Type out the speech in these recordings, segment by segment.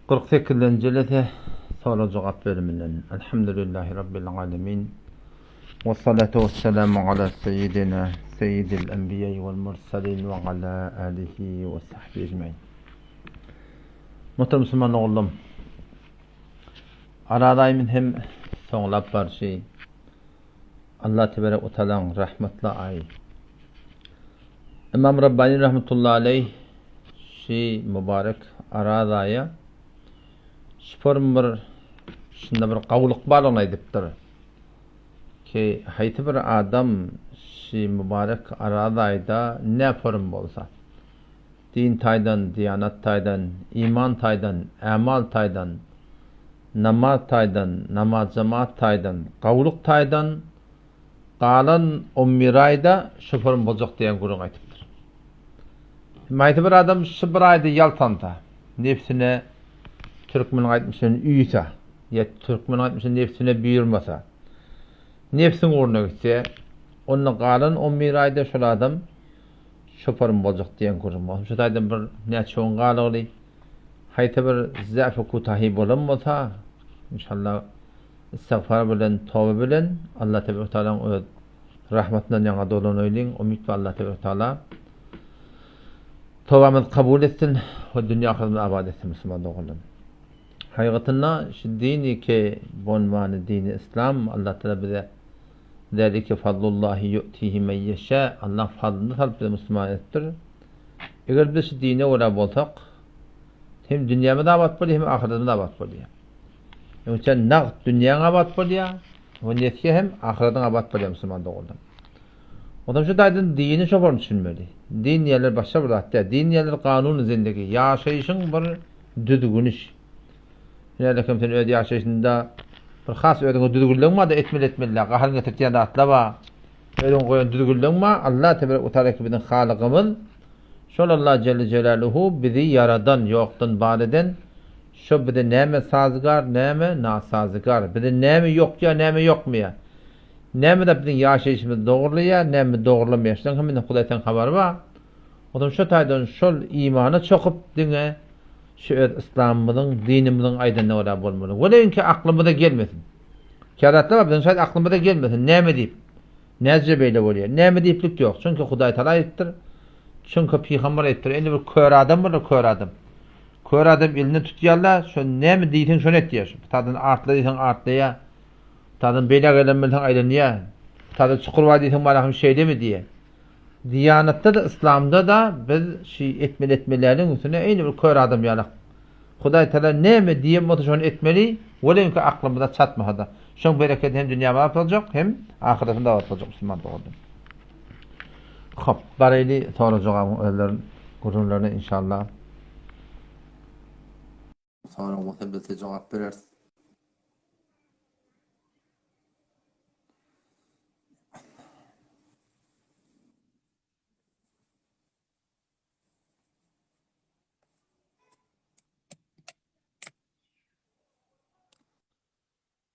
48-nji jelese sorag-jogap bölüminden. Elhamdülillahi Rabbil alemin. Ve salatu ve selamu ala seyyidina seyyidil enbiya vel mursalin ve ala alihi ve sahbihi ecmain. Muhterem Müslüman oğlum, Araz aýymyz hem soňlap barşy. Allah tebarek we taalaň rahmetli aýy. Ymam Rabbani rahmetullahi aleýh şi mübarek Araz aýa şuporm bir şunda bir gawulyk barlygyny aýdypdyr. Ki haýsy bir adam şi mübarek Araz aýda ne form bolsa, din taýdan, diýanat taýdan, iman taýdan, ämal taýdan, namaz taýdan, namaz-jemaat taýdan, gawulyk taýdan Galan on bir aýda şoförüm boljak diýen gürrüň aýtypdyr. Maýsa bir adam şu bir aýda ýaltansa, nebsine türkmeniň aýtmyşyn üýse, ýa türkmeniň aýtmyşyn nebsine buýurmasa, nebsiň ugruna gitse, onda galan on bir aýda şol adam şoförüm boljak diýen gürrüň bar. Şu taýdan bir näçe gün galygly, haýsy bir zäfi kutahy bolan bolsa, inşallah Istigfar bilen, toba bilen Allah tebarek taalaň öz rahmatyndan ýaňa dolanaýlyň. Umyt bar Allah tebarek taala tobamyzy kabul etsin we dünýä ahyretimizi abat etsin musulman doganlarym. Haýgatynda şu dini ki bonwany dini islam Allah taala bize Zalike fadlullahi yu'tihi men yeşa Allah fadlyny salyp bizi musulman edipdir. Eger biz şu dine görä bolsak hem dünýämiz abat bolýar hem ahyretimiz abat bolýar. Öňçe nagt dünýäň abat bolýar, we nesýe hem ahyretiň abat bolýar musulman doganlar. Ondan şu taýdan dini şofaryny düşünmeli. Din diýenler başga bir zat däl. Din diýenler kanuny zindigi, ýaşaýşyň bir düzgüni. Näde kim sen öz ýaşaýşynda bir has özüňe düzgünleň bar-da etmeli etmeli däl, gaharyňy getirtýän zatlar bar. Özüň goýan düzgünleň bar. Allah tebarek we taala ki biziň Halygymyz. Şol Allah jelle jelaluhu bizi ýaradan, ýokdan bar eden, Şo bize näme sazygar, näme nasazygar? Bize näme ýokýar, näme ýokmaýar? Näme zat biziň ýaşaýşymyzy dogurlaýar, näme dogurlamaýar? Şunuň hemmesinden Hudaýdan habary bar. Onsoň şo taýdan şol imana çokup diňe şu öz yslamymyzyň, dinimiziň aýdanyna görä bolmaly. Weleýinki aklymyza gelmesin. Käzatlar bar biziň şaýat aklymyza gelmesin. Näme diýip? Näce beýle bolýar? Näme diýiplik ýok. Çünki Hudaý Tagala aýdypdyr. Çünki pygamber aýdypdyr. Indi bir kör adam bolar, kör adam. Kör adam elinden tutýarlar, şo näme diýseň şony etýär. Şu taýdan artla diýseň artlaýar. Taýdan beýläk aýlanmaly diýseň aýlanýar. Taýdan çukur bar diýseň bar hem şeýlemi diýýär. Diýanatda-da, yslamda-da biz şu etmeli etmelileriň üstüne eýni bir kör adam ýalak. Hudaý Tagala näme diýen bolsa şony etmeli, weleýinki aklymyza çatmasa-da. Şoň berekedi hem dünýämiz abat boljak, hem ahyretimiz abat boljak musulman doganlar. Hop, baraýly sorag-jogabyň özlerin gürrüňlerine inşallah. Sorag bolsa bilse jogap bereris.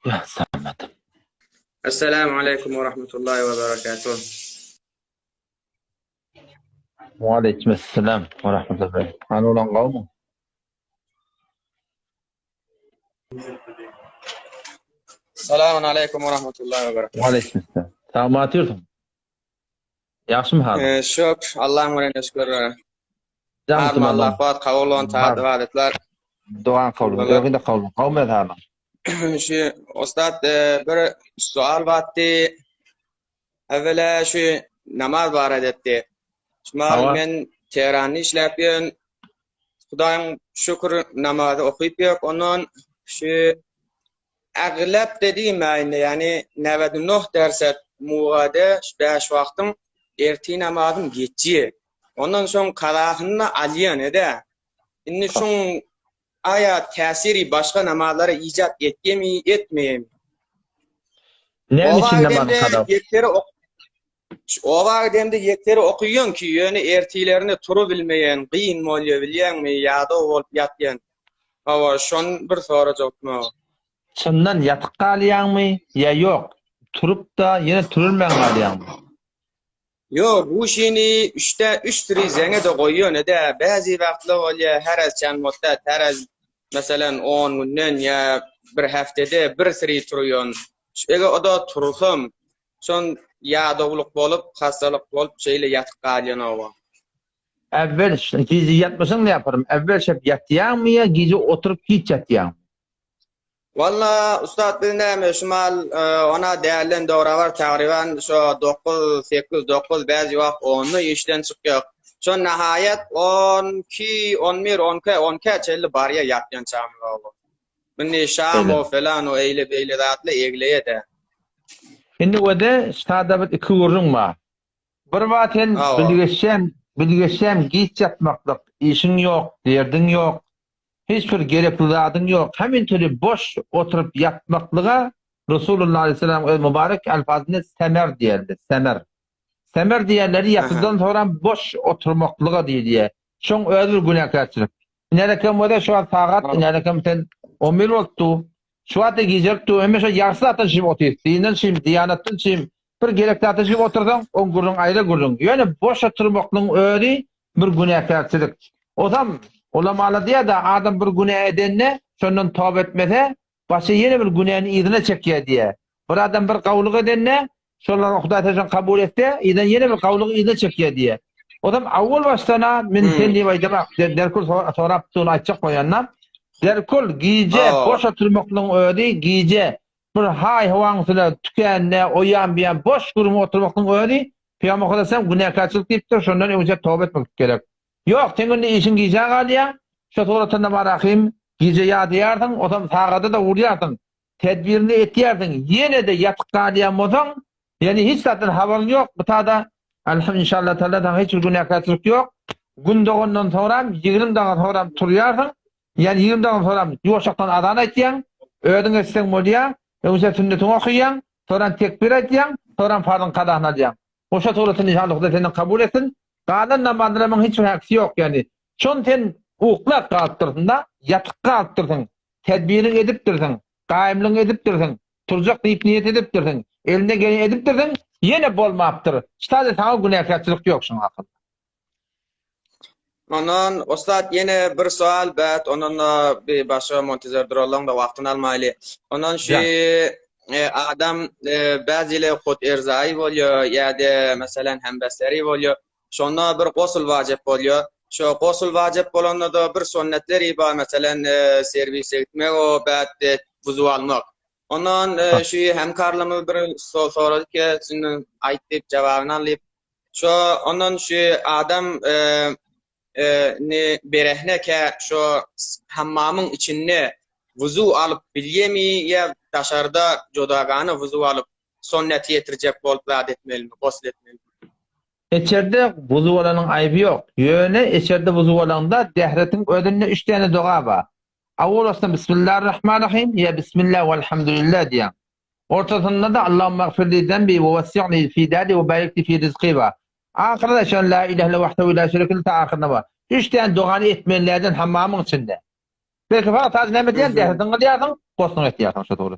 Ya Samet. Esselamu aleýkum we rahmetullahi we berekatuh. Wa aleýkum esselam we rahmetullahi. Hany ulan gawmy? Selamun aleýkum we rahmetullahi we berekatuh. Wa aleýkum esselam. Sagmy atyrsyň? Ýagşymy halyň? Ee, şükür, Allah'ın bilen şükür. Jan Harma musulmanlar. Allah bat kabul olan taat ibadetler. Dogan kabul. Öňi de kabul. Gawmy halyň? Şu ustad e, bir sual batdy. Evvela şu namaz barada etdi. Şu men Tehranda işläp ýörün. Hudaýyň şükür namazy okyp ýök. Ondan şu aglap dediğim indi ýani 99 derset mugade şu 5 wagtyň erti namazym geçýär. Ondan soň kazasyny alýan ede. Indi şuň Aýa täsiri başga namazlara ijap etýemi, etmeýemi? Näme Oba üçin namaz gidemde kaza? ýekleri ok Oba gidemde ýekleri okyýan ki, ýöne ertilerine turubilmeýän, gyn bolýa bilýäňmi, ýadaw bolup ýatýan. Hawa, şony bir sorajakdym aga. Çyndan ýatyp galýaňmy ýa ýok, turup-da ýene turulmän galýaňmy? Ýok, guşyny üçde üç süri zeňe-de goýýan-da, bäzi wagtlar bolýa, herez çen bolsa, terez. Meselem, on günden ýa bir heftede bir siri turýan. Eger o-da tursam, şon ýadawlyk bolup, hassalyk bolup şeýle ýatyp galýan oba. Äwwel gije ýatmasaň näme yaparym? Äwwel şep ýatýaňmy ýa gije oturyp giç ýatýaňmy? Walla ussat biz näme şu mal ona dälden dograwar tagryban şo 9 8 9 bäzi wagt onda işden çykýak. Şo nahaýat 12 11 12 12 çenli barýa ýatýan çagymyz oba. Indi şam o falan o eýle beýle zatly egleýe-de. Indi wede ştada bir iki gürrüň bar. Bir wagt sen bilgeşýän, bilgeşýän giç ýatmaklyk, işiň ýok, derdiň ýok, hiç bir gerekli zadyň ýok, heminçeli boş oturyp ýatmaklyga Resulullah aleyhisselam öz mübarek alfazynda semer diýerdi, semer. Semer diýenleri ýatydan soňram boş oturmaklyga diýilýär. Şoň özi bir günäkärçilik. Inälekem bolsa şu wagt sagat, inälekem sen 11 bolupdy. Şu wagt-da gijelip dur. Hemme şo ýagşy zatdan şişip otyr. Dinden şim, diýanatdan şim. Bir gerek zatdan şişip otursaň, oň gürrüň aýra gürrüň. Ýöne boş oturmaklygyň özi bir günäkärçilik. Osam ulamalar diýýär-de, adam bir günä edende, şondan toba etmese, başy ýene bir günäni yzyna çekýär diýýär. Bir adam bir gawulyk edende, Şolar Hudaý taşan kabul etse, ýene ýene bir gawlygy yzyna çekýär diýýär. Ozam awwal başdan-a men sen diýip aýdamak, derkul sorap durun aýtjak bolýan-da. Derkul gije boş oturmaklygyň özi gije bir haý howaň üstüne tükände o ýan bu ýan boş gürrüň oturmaklygyň özi Pygamber Hudaý günäkärçilik diýipdir, şondan öňçe toba etmek gerek. Ýok, seň indi işiň gijä galýar. Şo suratynda barahym gije ýadaýarsyň, ozam sagada-da urýarsyň. Tedbirini etýärsiň, ýene-de ýatyp galýan bolsaň, ýagny hiç zatdan habaryň ýok, bu tada Alham inşallah taala saňa hiç bir günäkärçilik ýok. Gün dogandan soňram 20 daga soňram turýarsyň, ýagny 20 daga soňram ýuwaşjakdan azan aýtýaň, özüň etseň bolýar, öňse sünnetiňi okaýaň, soňram tekbir aýtýaň, soňram farzyň kazasyny alýaň. Goşa suratyny inşallah Hudaý senden kabul etsin. Galan namazlaryň hiç bir häkisi ýok, ýagny şony sen uklap galypdyrsyň-da, ýatyp galypdyrsyň. Tedbiriňi edipdirsiň, gaýymlygyňy edipdirsiň, turjak diýip niýet edipdirsiň, eliňden geleni edipdirsiň, ýene bolmapdyr. Ştaze saňa günäkärçilik ýok şuň hakynda. Ondan ussat ýene bir sual bät, ondan-da bir başga montezer duralaň-da wagtyny almaýly. Ondan şu adam bäzile hut erzaýy bolýar ýa-da meselem hembesteri bolýar. Şonda bir gosul wajyp bolýar. Şo gosul wajyp bolanda-da bir sonnetleri bar, meselem, serwise gitmek o bätde wuzu almak. Ondan şu hemkarlarymyz bir sorady ki, şimdi aýt diýip jogabyny al diýip. Şo ondan şu adam indi berehne-kä şo hammamyň içinde wuzu alyp bilýemi ýa daşarda jodagana wuzu alyp sonneti ýetirjek bolup zat etmelimi, gosl etmelimi? Içerde wuzu bolanyň aýby ýok. Ýöne içerde wuzu bolanda dähretiň özünde üç däne doga bar. Awwal başdan Bismillarrahmanrahim ýa Bismillah welhamdülillah diýýäň. Ortasynda-da Allahumma gfirli zenbi we wessi'li fi dali we barikli fi rizki bar. Ahyrda şon La ilahe illa wahdehu la şerike leh ta ahyrynda bar. Üç däne dogany etmelilerden hammamyň içinde. Belki fakat sadece näme diýýän dähretiňi kylýarsyň, gosluňy etýärsiň şo dogry.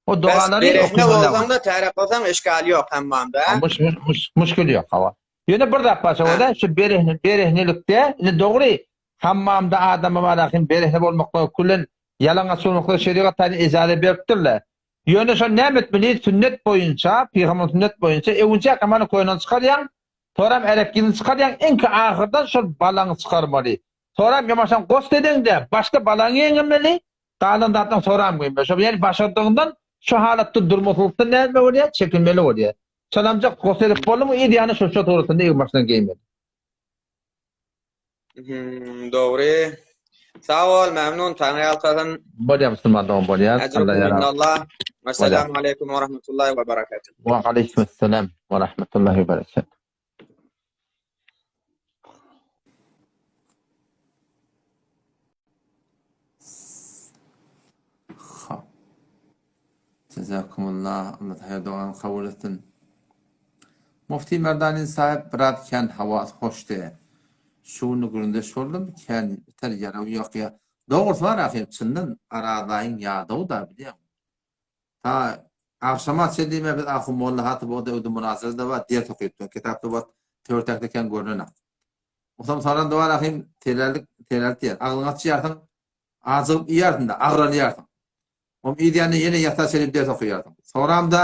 O dogalary Bes berehne bolsaň-da, täret bolsaň işgal ýok hammamda. Muş muş muşkil ýok hawa. Ýöne bir zat bar şoda, şu berehne berehnelikde, indi dogry hammamda adama bar ahim berehne bolmaklyga külen ýalaňaç bolmaklyga şerigat taýdan ejaza beripdirler. Ýöne şo näme etmeli? Sünnet boýunça, pygamber sünnet boýunça öwünçä hamany köýnegini çykarýaň, soram ärekgini çykarýaň, iňki ahyrdan şol balaňy çykarmaly. Soram ýamaşan gosl edeňde başda balaňy ýeňlemeli, Galan zatdan soram güýme. Şo ýeri başardygyňdan şu halatda durmaslykdan näme bolýar? Çekinmeli bolýar. Çalamjak gos edip boldumy, yz ýany şo şo suratynda egin başdan geýmeli. Hmm, dogry. Sag bol, memnun, Taňry ýalkasyn. Bolýar musulman dogan bolýar. Allah ýar. Allah. Assalamu alaykum we rahmetullahi we berekatuh. Wa aleyküm esselam we rahmetullahi we berekatuh. Hop. Jazakumullah. Allah her dogany kabul etsin. Mufti Merdani sahip biraz kän hawasy hoşdy. Şu günü gürrüňdeş boldum. Kän biter ýaraw ýok ýa. Dogrusy bar ahyr çyndan Arazaýyň ýadawy da bilýäňmi? Ta agşama çenli diýme biz Ahun molla hatyp o döwde munazara-da bar, ders okypdyr. Kitapda bar, töwertäkde kän görnenak. Osam saran da bar ahim, telärlik, telärlik diýer. Agzyňy açýarsyň. Ajygyp iýersiň-de, agralýarsyň. Oň yz ýanyna ýene ýata çenli ders okaýarsyň. Soňram-da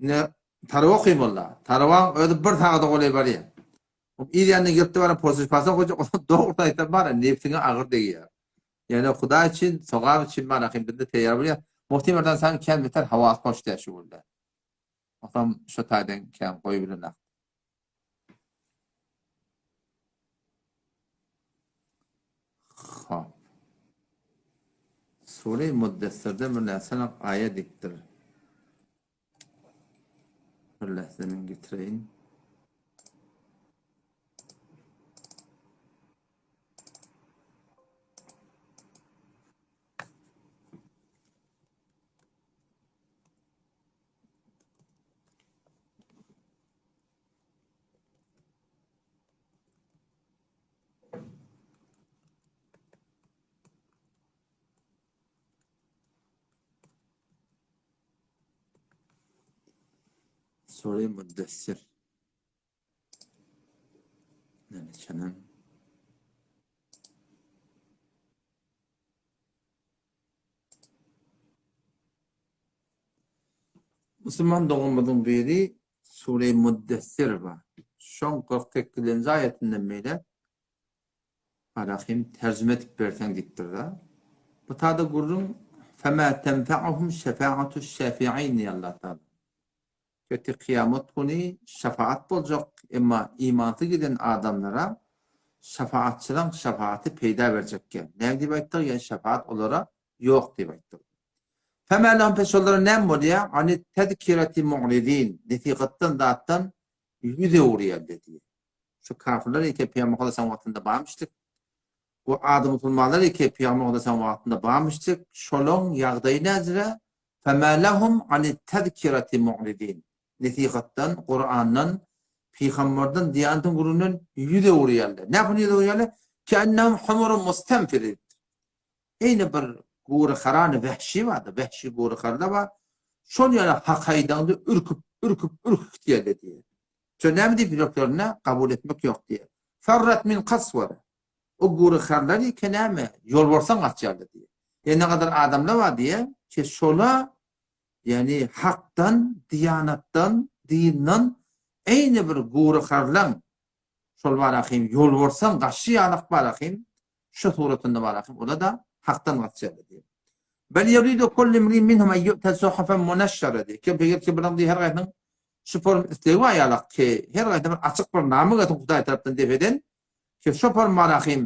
ine tarawa okaýmaly-da. Tarawaň özi bir sagada golaý barýar. Oň yz ýanyna gelip-de baran poçta okajak, dogrusyny aýtsam bar-a, nebsiňe agyr degýär. Ýöne Hudaý üçin, sogap üçin bar-a, bizde teýýar bolýar. Mufti Merdan saň kän beter hawasy hoş däl şu günde. Otam şu taýdan kän goýy bilenok. Hop. Sure Muddessirde bir näçe aýa dikdir. Bir lähze men getireýin. Sure Muddessir. Näme çenem? Musulman doganymyzyň biri Sure Muddessir bar. Şoň 48-nji aýatyndan beýläk Arahym terjime edip berseň diýipdir-de. Bu tada gürrüň Fema tenfa'uhum şefa'atu şafi'in diýýär Allah Taala. Ertir kyýamat güni şefaat boljak, emma imansyz giden adamlara şefaatçylaň şefaaty peýda berjekkä. Näme diýip aýtdyk? Ýagny şefaat olara ýok diýip aýtdyk. Fema lehum pes olara näme bolýar? Ani tezkireti mu'ridin. Nesihatdan zatdan ýüz öwürýärler diýýär. Şu kafirler eke Pygamber Muhammed wagtynda barmyşdyk. Bu ady musulmanlar eke Pygamber Muhammed wagtynda barmyşdyk. Şolaň ýagdaýy näzire? Fema lehum ani tezkireti mu'ridin. Nesihatdan, Kurandan, Pygamberden, diýanetiň gürrüňinden ýüz öwürýärler. Näme ýüz öwürýärler? Keennehum humurun mustenfire. Eýni bir gury harany wehşi bardy, wehşi gury harda bar. Şol ýaly hak aýdaňda ürküp, ürküp, ürküp gitýärler diýýär. Şo näme diýip ýüreklerinde kabul etmek ýok diýýär. Farrat min kaswara. O gury harlar ýeke näme, ýolbarsaň gaçýarlar diýýär. Ýa ne gadar adamlar bar diýýär, ki şola ýagny hakdan, diýanatdan, dinden eýni bir gury harlaň şol barahym ýolbarsaň gaçşy ýalak barahym şu suratynda barahym ola-da hakdan gaçýarlar diýýär. Bel ýuridu kullu imrin minhum en yu'ta suhufan munaşşara diýýär. Kim eger ki bilen diýýär her gaýsynyň şu form islegi bar ýalak ki her gaýsyna bir açyk bir nama gelsin Hudaý tarapdan depeden ki şu form barahym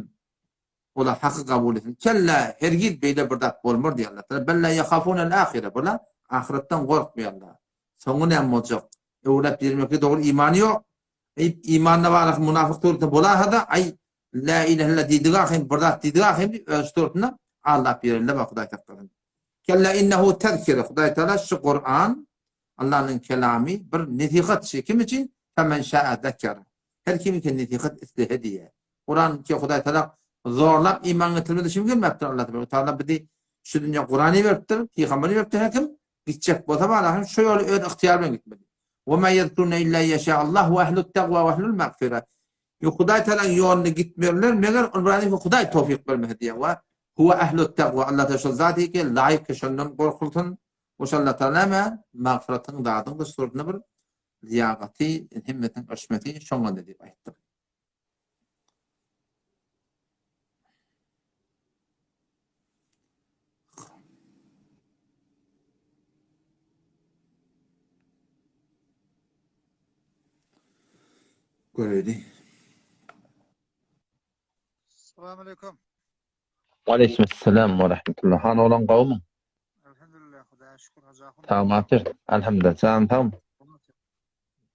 ola haky kabul etsin. Kella hergiz beýle bir zat bolmar diýýär Allah Taala. Bel la ýahafunel ahire. Bular ahyretden gorkmaýarlar. Soňy näme boljak? Öwrep ýörmekde dogry imany ýok. Eý, imanda bar munafyk suratynda bolahada, aý, la ilahe illa diýdik ahym, bir zat diýdik ahym diýip, öz suratynda aldap ýörende bar Hudaý saklasyn. Kella innehu tezkire. Hudaý Taala şu Kuran Allanyň kelamy bir nesihatçy. Kim üçin? Femen şaa zekere. Her kim ki nesihat islehe diýýär. Kuran ki Hudaý Taala zorlap iman getirmedi şim gelmepdir Allah Taala bizi şu dünýä Kurany beripdir, pygamberi beripdir her kim Gitjek bolsa bar ahim şu ýoly öz ygtyýary bilen gitmeli. Wa ma ýezkurune illa ýeşa Allah we ehlut tagwa we ehlul magfira. Ýok Hudaý Tagalaň ýoluna gitmeliler meger ol bir adam Hudaý towfyk bermese diýýär we huwa ehlut tagwa Allah Tagala şol zat ki laýyk ki şondan gorkulsyn we şol Allah Tagala näme magfyratyň zadyň da suratynda bir zyýagaty hemmesiniň öçmesi şoňa diýip aýtdyk. Göreli. Salam aleyküm. Aleyküm selam ve rahmetullah. Han olan gowmy? Elhamdülillah, Hudaýa şükür, Hajy ahun. Sag Elhamdülillah. Jan sag.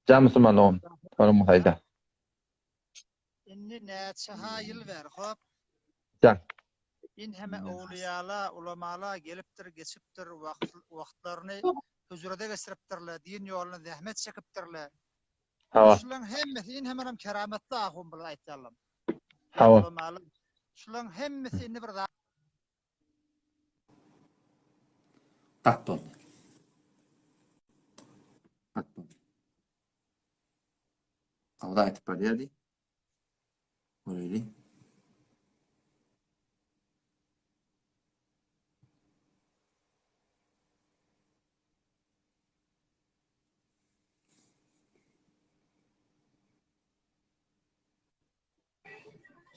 Jan musulman oğlum. Oğlum hayda. Indi näçe ha ýyl bäri hop. Jan. In heme owliýala, ulamala gelipdir, geçipdir, wagt wagtlaryny hüjrede geçiripdirler, din ýolunda zähmet çekipdirler. Hawa. Şularyň hemmesi in hemenem kerametli ahun bular aýtýarlar. Hawa. Ulamala. Şularyň hemmesi indi bir zat Gat boldy. Gat boldy. Gawda aýtyp barýardy. Göreli.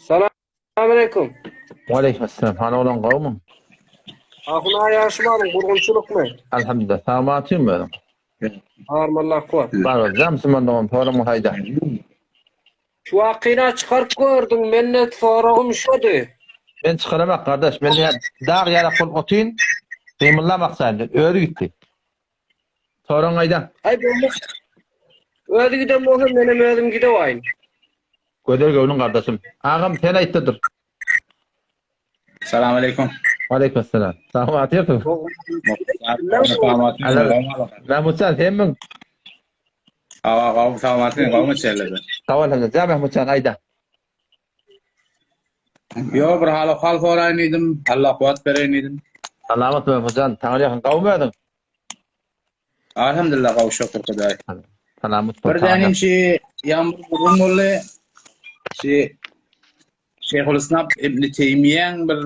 Salam aleýkum. Waleýkim essalam. Hany oglan gowmy? Ahun aga ýagşy balyň, gurgunçylykmy? Alhamdulillah. Sag bolun özüň. Armanlar kuwat. Bar bol. Jam musulman dogan soragyňy haýda. Şu wakyna çykaryp gördüň, mende soragym şody. Men çykaramak gardaş. Men ýa dag ýalak bolup otyn. Gymyllamak saýyn. Özi gitdi. Soragyňy aýda. Aý bolmaz. Özi giden bolsa menem özüm gidewaýyn. Gözel göwnüň gardaşym. Agam sen aýtda dur. Salam aleýkum. Aleýkum salam. Salam atýarsyň. Mahmutjan senmiň? Awa, gawy salamatsyň, gawmy çellede. Sag ol, ja Mahmutjan aýda. Ýo, bir hal hal soraýyn diýdim. Allah kuwat bereýin diýdim. Salamat Mahmutjan, taňry ýakyn gawmy özüň? Alhamdulillah gawy şükür Hudaý. Salamat bol. Bir dänim şi ýaňy bir gürrüň boldy. Şi Şeýhülislam Ibn Teýmiýäň bir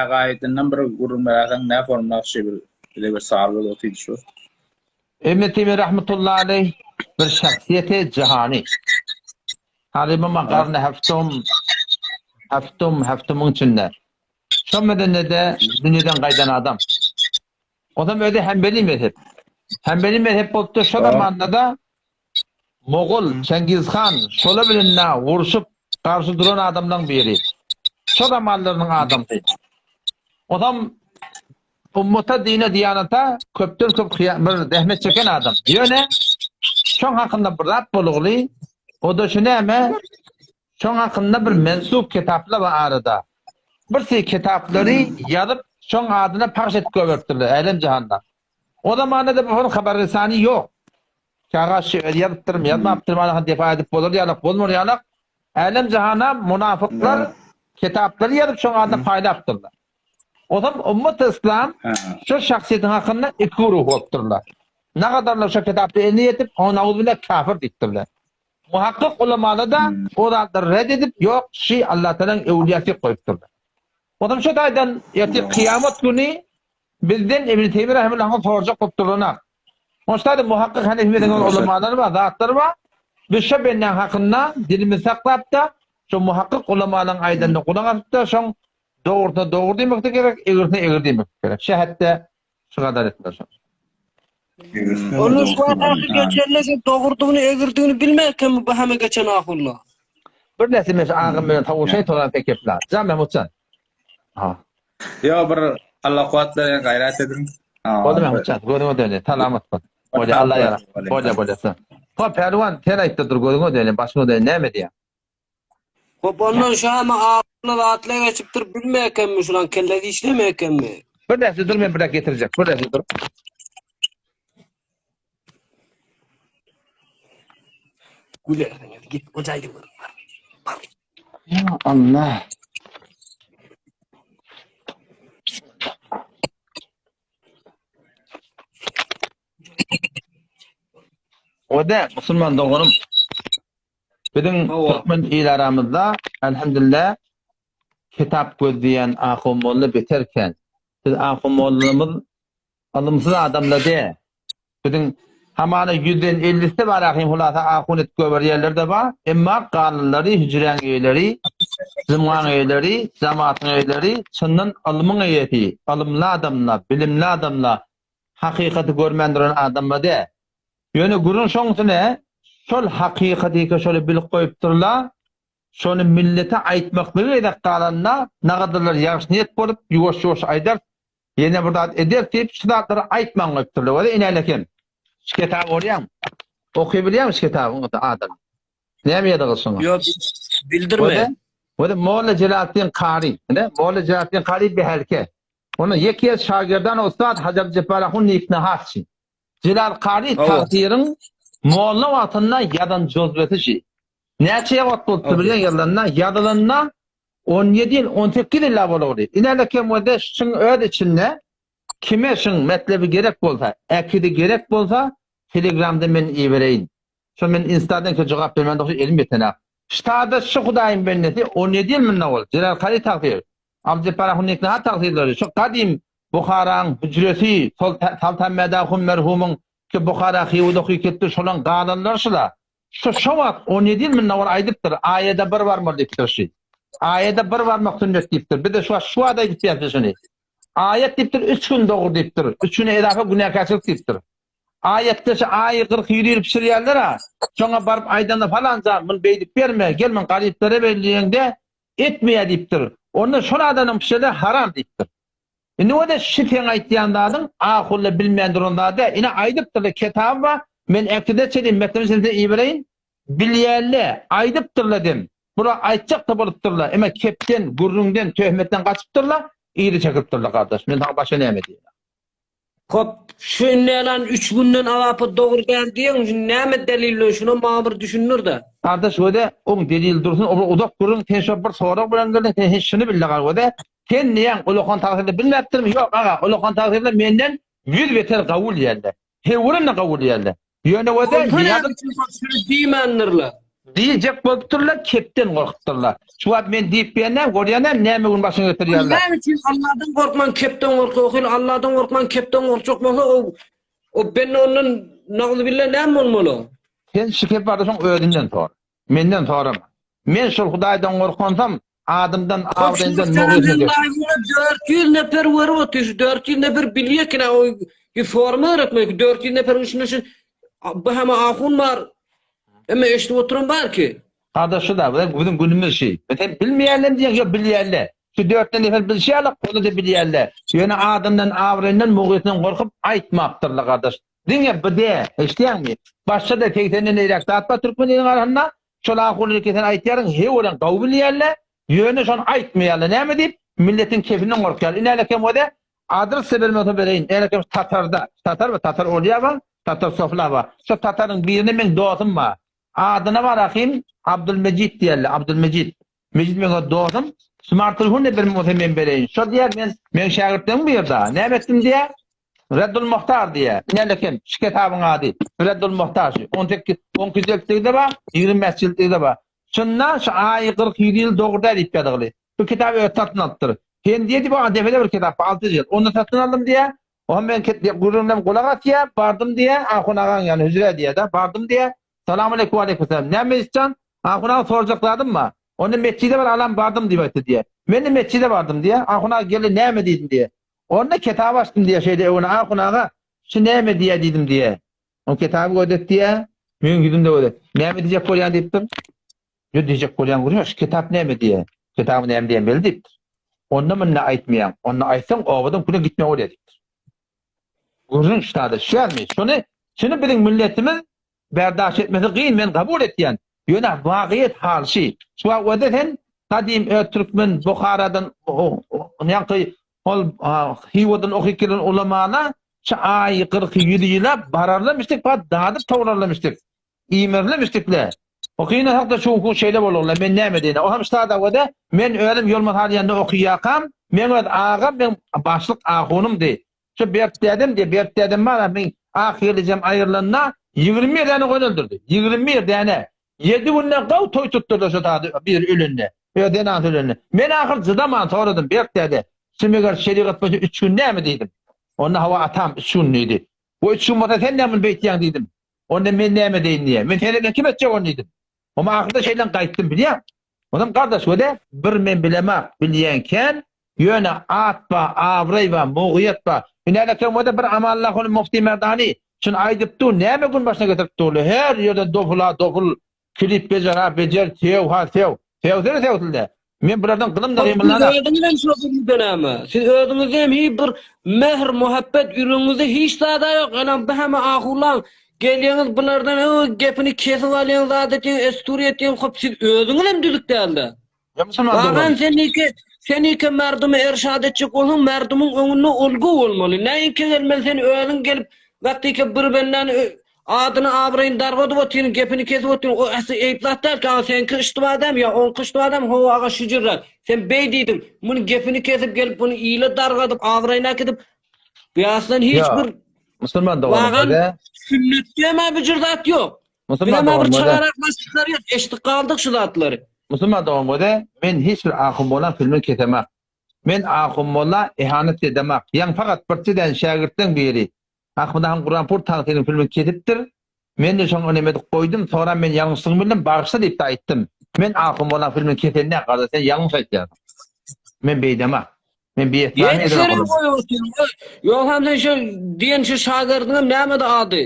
agaýdyndan bir gürrüň bererseň nä formda şi bir bize bir sal bolup otydy şu. Ibn Teýmiýe rahmetullahi aleýh bir şahsyýeti jahany. Halyma garny heftum heftum heftumyň içinde. Şo medenede dünýeden gaýdan adam. Onam özi Hanbeli mezhep. Hanbeli mezhep bolupdyr. Şo zamanda-da Mogol, Çengiz han şola bilen na urşup garşy duran adamlaň biri. Şo zamanlarynyň adamsy. Onam ummata, dine, diýanata köpden köp bir zähmet çeken adam. Ýöne şoň hakynda bir zat bolugly, o-da şu näme? Şoň hakynda bir mensup kitaplar bar arada. Bir si kitaplary ýazyp, şoň adyna pahş edip goýberipdirler älem-jahanda. O zamanda-da bu hol habar-resany ýok. Kagyz şu özi ýazypdyrmy, ýazmapdyrmy, anaha defa edip bolar ýalak, bolmar ýalak. Älem-jahana munafyklar kitaplary ýazyp şoň adyna paýlapdyrlar. Ozam ummat yslam şu şahsyýetiň hakynda iki guruh bolupdyrlar. Nagadarlar şo kitapda eline ýetip, oňa nauzubilla kafir diýipdirler. Muhakkyk ulamalar-da o zatlary red edip, ýok, şy Allatagalaň öwlüýasy diýip goýupdyrlar. Onsoň şu taýdan ertir kyýamat güni bizden Ibn Teýmiýe rahimehullahyň sorajak bolup durlanak. Onuň şu taýda muhakkyk hanefi mezhebiň ulamalary bar, zatlary bar. Biz şo bendäň hakynda dilimizi saklap-da, şo muhakkyk ulamalaryň aýdanyna gulak asyp-da, şoň dogrusyna dogry diýmekde gerek, egrisine egri diýmekde gerek. Şähetde Şu gadar etdiler şo. Onun şu wakaky geçenine şu dogrudygyny egirdigini bilmärkenmi bu heme geçen ahulla. Bir näse men şu agam bilen tawuşaý tolan pek gepla. Jan Mahmutjan. Ha. Ýo bir Allah kuwat berýän gaýrat ediň. Boldy Mahmutjan, gözüňe döne. Salamat bol. Bolýa Allah ýara. Bolýa bolýa. Hop Pälwan sen aýtda dur gözüňe döne, başyňa döne näme diýýäň? Hop ondan şu heme ahulla zatla geçipdir bilmärkenmi şulan kellesi işlemeýärkenmi? Bir näse dur men bir getirjek. Bir näse dur. Gülersiňiz git o jaýda gör. Ya Allah. O da musulman doganym. Biziň türkmen il aramyzda elhamdülillah kitap gözleýän ahun molla beter kän. Biz ahun mollamyz ylymsyz adamlar däl. Biziň hamana ýüzden ellisi bar ahim hulasa ahun edip goýberýänler-de bar. Emma galanlary hüjräň eýeleri, jymgaň eýeleri, jamatyň eýeleri çyndan ylmyň eýesi, ylymly adamlar, bilimli adamlar, hakykaty görmän duran adamlar däl. Ýöne gürrüň şoň üstüne şol hakykaty şoly bilip goýupdyrlar, şony millete aýtmaklygy gezek galanda nagadyrlar ýagşy niýet bolup ýuwaş-ýuwaş aýdarys, ýene bir zat ederis diýip şu zatlary aýtman goýupdyrlar. Weli inälekem şu kitaby görýäňmi? Okybilýäňmi şu kitabyň adyny? Näme ýazygy şuňa? Ýok, bildirme. Weli Molla Jelaletdin Kary, ine Molla Jelaletdin Kary behelke. Onuň ýeke şagirdan ussat Hajy Abdyljepbar ahun Niknahatçy. Jelal Kary tagsyryň molla wagtynda ýazan jozbesi şi. Näçe wagt bolupdy bilýän ýazylanyna? Ýazylanyna 17 ýyl, 18 ýyl bolupdy. Inäle kem wede şuň öz içinde kime şuň metlebi gerek bolsa, äkidi gerek bolsa telegramda men ibereýin. Şo men instadan ke jogap bermän dogry elim ýetenak. Ştada şu Hudaýyň bendesi 17 ýyl munda boldy. Jelal Kary tagsyr. Abdyjepbar ahun Niknahat tagsyrlary şu gadym Buharaň hüjresi Soltan Mädahun merhumyň ki Buhara Hywa okyp ketdi şolaň galanlary şula. Şu şo wagt 17 ýyl mundan owal aýdypdyr aýada bir barmaly diýipdir şi. Aýada bir barmak sünnet diýipdir. Biz-de şu wagt şu wagt aýdyp berýäs şuny. Aýat diýipdir, üç gün dogry diýipdir. Üç güne edafa günäkärçilik diýipdir. Aýatda şu aýy 40 ýyl ýyl pişirýärler-a. Şoňa baryp aýdanda falan jan, muny beýdip berme, gel muny garyplara ber diýeňde, etmeýär diýipdir. Onda şol adamyň pişireni haram diýipdir. Indi o-da şi seň aýtýan zadyň ahulla bilmän duran zady däl. Ine aýdypdyrlar, kitaby bar, men äkide çenli metnini size ibereýin. Bilýärler, aýdypdyrlar dem. Bular aýtjak-da bolupdyrlar, emma kepden, gürrüňden, töhmetden gaçypdyrlar, yzy çekipdirler gardaş. Men saňa başga näme diýeýin? Hop, şu indi elan üç günden awapa dogry däl diýeň, şu näme delil bilen şunam maňa bir düşündir-de. Gardaş göde, oň delili dursun, ol uzak gürrüň, sen şo bir sorag bilen geldiň, sen hiç şuny bilde gal göde. Sen diýýäň, ulakan tagsyryny bilmäpdirmi? Ýok aga, ulakan tagsyryny menden ýüz beter gawy bilýärler. Höwürem-de gawy bilýärler. Ýöne göde, Onda näme üçin şol şuny diýmändirler? Diýjek bolupdyrlar, kepden gorkupdyrlar. Şu wagt men diýip berýän, görýänem, näme gün başyňa getirýärler. Näme üçin Alladan gorkman kepden gorkýar? Ohyl Alladan gorkman kepden gorkjak bolsa, o o bende ondan nagzubilla näme bolmaly? Sen şu kep barada şoň özünden sora. Menden sorama. Men şol Hudaýdan gorkansam, adymdan, abraýymdan mugyzmy geçer. 400 nefer görüp otyr, şu 400 nefer bilýär ki, o sorma gerekmi? 400 neferiň içinde şu bu hem ahun bar. Emma eşidip oturan bar ki. Gardaş şu da biziň günümiz şi. Sen bilmeýärler diýen ýok bilýärler. Şu dörtden nefer bilşi ýaly, ony da bilýärler. Ýöne adamdan, abraýyndan, mugyzyndan gorkup aýtmapdyrlar gardaş. Diňe bu däl, eşidýäňmi? Başga-da segsenden eýräk zat bar türkmen iliniň arasynda. Şol ahulyny sen aýtýaryň, hewerem gawy bilýärler. Ýöne şony aýtmaýarlar. Näme diýip? Milletiň kefinden gorkýarlar. Ine hälekem o-da adres-de bermese bereýin. Hälekem tatarda. Tatar bar, tatar Olýa bar, tatar Sofla bar. Şo tataryň birinde meň dostum bar. Adyna bar ahym Abdulmejit diýerler, Abdulmejit. Mejit meň öz dostum. Smart telefon-da bermek bolsa men bereýin. Şo diýýär, men meň şägirtlerim bu ýerde. Näme etdim diýýär? Reddul Muhtar diýýär. Ine lekem, şu kitabyň ady. Reddul Muhtar şu. 18 12 jiltligi-de bar, 25 jiltligi-de bar. Şunda şu aýy 47 ýyl dogry däl diýip ýazgyly. Bu kitaby özi satyn alypdyr. Sen diýdi, bu depede bir kitap bar, 6 jilt. Onu satyn aldym diýýär. Oňa men gürrüňden gulak asýar, bardym diýýär, Ahun agaň ýanyna hüjrä diýýär-de, bardym diýýär. Salam aleýkum, aleýkum salam. Näme Mejitjan? Ahun aga sorajak zadym bar. Onda metjide bir alam bardym diýip aýtdy diýýär. Men-de metjide bardym diýýär. Ahun aga geldi, näme diýdim diýýär. Onda kitap açdym diýýär şeýle öwene Ahun aga, şu näme diýýär diýdim diýýär. Ol kitaby gözet diýýär. Meň ýüzümde gözet. Näme diýjek bolýan diýipdir. Ýo diýjek bolýan gürrüň ýok, şu kitap näme diýýär. Kitaby näme diýen belli diýipdir. Onda munda aýtmaýaň. Onda aýtsaň obadan küle gitme bolýar diýipdir. Gürrüň ştada düşýärmi? Şony, şuny biziň milletimiz berdaş etmesi gyn, men kabul etýän. Ýöne wagyýet hal şi. Şu wagt öde sen gadym öz türkmen Buharadan ýaňky ol Hywadan okyp gelen ulamana şu aý 40 ýüz ýyla bararlamışdyk, pat dadyp towlarlamışdyk. Iýmerlemişdikle. Okyna hakda şu günki şeýle bolugla, men näme diýene. O hem ştada öde men özüm Ýolmaz han ýanynda okyýakam, meň öz agam, meň başlyk ahunymdy. Şu Berk dädem diýe, Berk dädem bar, meň ak ýelijem aýrylanda 21 däne goýun öldürdi. 21 däne. Ýedi günde gaw toý tutdurdy şo zady biri ölende. Öz zenanasy ölende. Men ahyr jydaman soradym, Berk däde, şu meger şerigat boýunça üç gün näme diýdim. Onda hawa atam üç gün diýdi. Bu üç gün bolsa sen näme muny beýtýäň diýdim. Onda men näme edeýin diýýär. Men seni kim etjek ony diýdim. Onda ahyrda şeýle gaýtdym bilýäň. Onam gardaş wede bir men bilemak bilýän kän, ýöne at ba, abraý ba, mugyýet ba. Hünärleken wede bir Amanullah hany Mufti Merdani şuny aýdyp dur, näme gün başyna getirip durly. Her ýerde dofula doful, klip bejer ha bejer, sew ha sew. Sewsene sewsilde. Men bulardan gylym da gymyldana. Siz özüňiz hem şo gürrüňden näme? Siz özüňizde hem hiç bir mähir, muhabbet ýüregiňizde hiç zada ýok. Ýöne bu hemme ahullaň gelýäňiz bulardan öň gepini kesip alýaň zat etýäň, esturi etýäň, hop siz özüňiz hem düzük dälde. Ýa musulman dogan. Bagan seniki seniki merdumy erşad etjek bolsaň merdumyň öňünde olgu bolmaly. Näinki gelmeli sen özüň gelip wagtyky bir bendäni Adyny abraýyny dargadyp otyryn gepini kesip otyryn o äsli eýip zat däl ki aga seňki yştyba dämi ýa oňky yştyba dämi hawa aga şüjürräk sen beý diýdiň muny gepini kesip gelip muny ile dargadyp abraýyny äkidip bu ýasdan hiç Ýa bir musulman doganym wagan öde. sünnetde hem bu jür zat ýok Musulman bizem bir doganym öde. çalarak baş çykarýas eşdip galdyk şu zatlary. Musulman doganym öde men hiç bir ahun bolan filmin kesemak. Men ahun molla ihanet edemak. Ýaň fakat birçeden şägirtleň biri Ahmyt han Guranpur tagsyryň filmini kesipdir. Men-de şoňa neme edip goýdum, soňra men ýalňyşlygymy bildim, bagyşla diýip-de aýtdym. Men ahun bolan filmini kesen däl gardaş sen ýalňyş aýtýarsyň. Men beýdemok. Men biýetnam Ýek seni goýup otyryn. Ýogsam sen şu diýen şu şagirdiňem nämedi ady?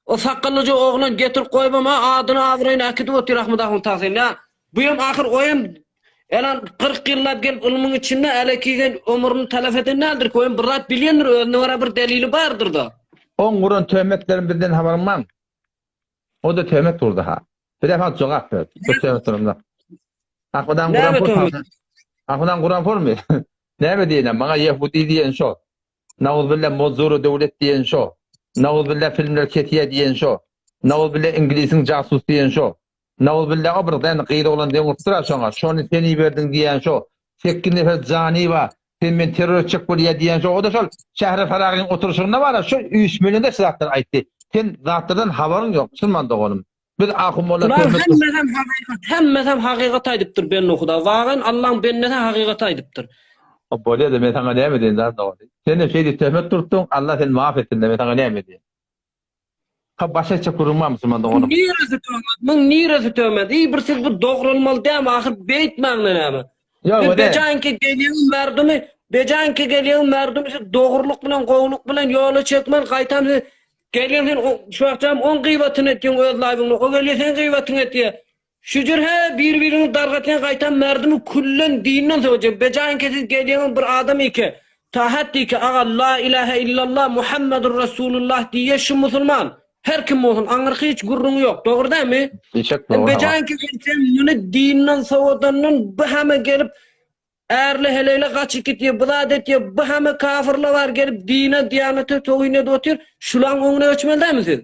O sakgallyja oglan getirip goýubam a adyny abraýyny äkidip otyr Ahmet ahun Tagsin. Ýa bu hem ahyr o hem elan 40 ýyllap gelip ylmyň içinde älekigen ömrüni talaf eden däldir ki o hem bir zat bilýändir özüne görä bir delili bardyr-da. Oň guran töhmetlerini bizden habaryň barmy? O-da töhmet gurdy ha. Bir defa jogap berdi. Bu töhmet durumda. Ahmedan Kuran pur. Ahmedan Kuran purmy? Näme diýen? Maňa Yehudi diýen şo. Nauzbillah Mozuru döwlet diýen şo. Nauzbillah filmler kesýä diýen şo. Nauzbillah Iňlisiň jasus diýen şo. Nauzbillah o bir däne gyz oglan deň urupdyr-a şoňa. Şony sen iberdiň diýen şo. Sekiz nefer jany bar. Sen meni terror etjek bolýa diýen şo. O-da şol Şähre Faragyň oturyşygynda bar-a, şo üýşmeleňde şu zatlary aýtdy. Sen zatlardan habaryň ýok, musulman doganym. Biz ahun molla Bular hemmesem hakykat, hemmesem hakykat aýdypdyr bende Huda. Wagan Allaň bendesi hakykat aýdypdyr. O bolýa-da men saňa näme diýen jan dogany. Senem şeý diýip töhmet turtdyň, Allah seni maaf etsin-de men saňa näme diýen. Ha baş aýtjak gürrüň bar musulman doganym. Niresi töhmet? Muň niresi töhmet? Iý bir siz bir dogralmaly dämi ahyr beýtmäňde näme? Ýok, Siz o däl. bejaýynky gelýäň merdumy, bejaýynky gelýäň merdumy siz dogrulyk bilen gowulyk bilen ýola çekmän gaýtam siz Gelýän sen şu wagtam oň gyýbatyny etýäň öz laýwyňda, o gelýär seň gyýbatyňy etýär. Şüjür he bir-biriňi dargatýaň gaýtam merdimi küllen dinden sögejek. Bejaýyňky siz gelýäňiz bir adam ike. Tahat diýke aga la ilahe illallah Muhammedur Rasulullah diýýä şu musulman. Her kim bolsun aňyrky hiç gürrüňi ýok. Dogry dämi? Biçak dogry. Bejaýyňky sen muny dinden sowadandan bu heme gelip Ärli heleýle gaçyp gitýär, bu zat etýär, bu hemme kafyrlar bar gelip dine, diýanete towhyn edip otyr, şulaň öňüne geçmeli dälmi siz?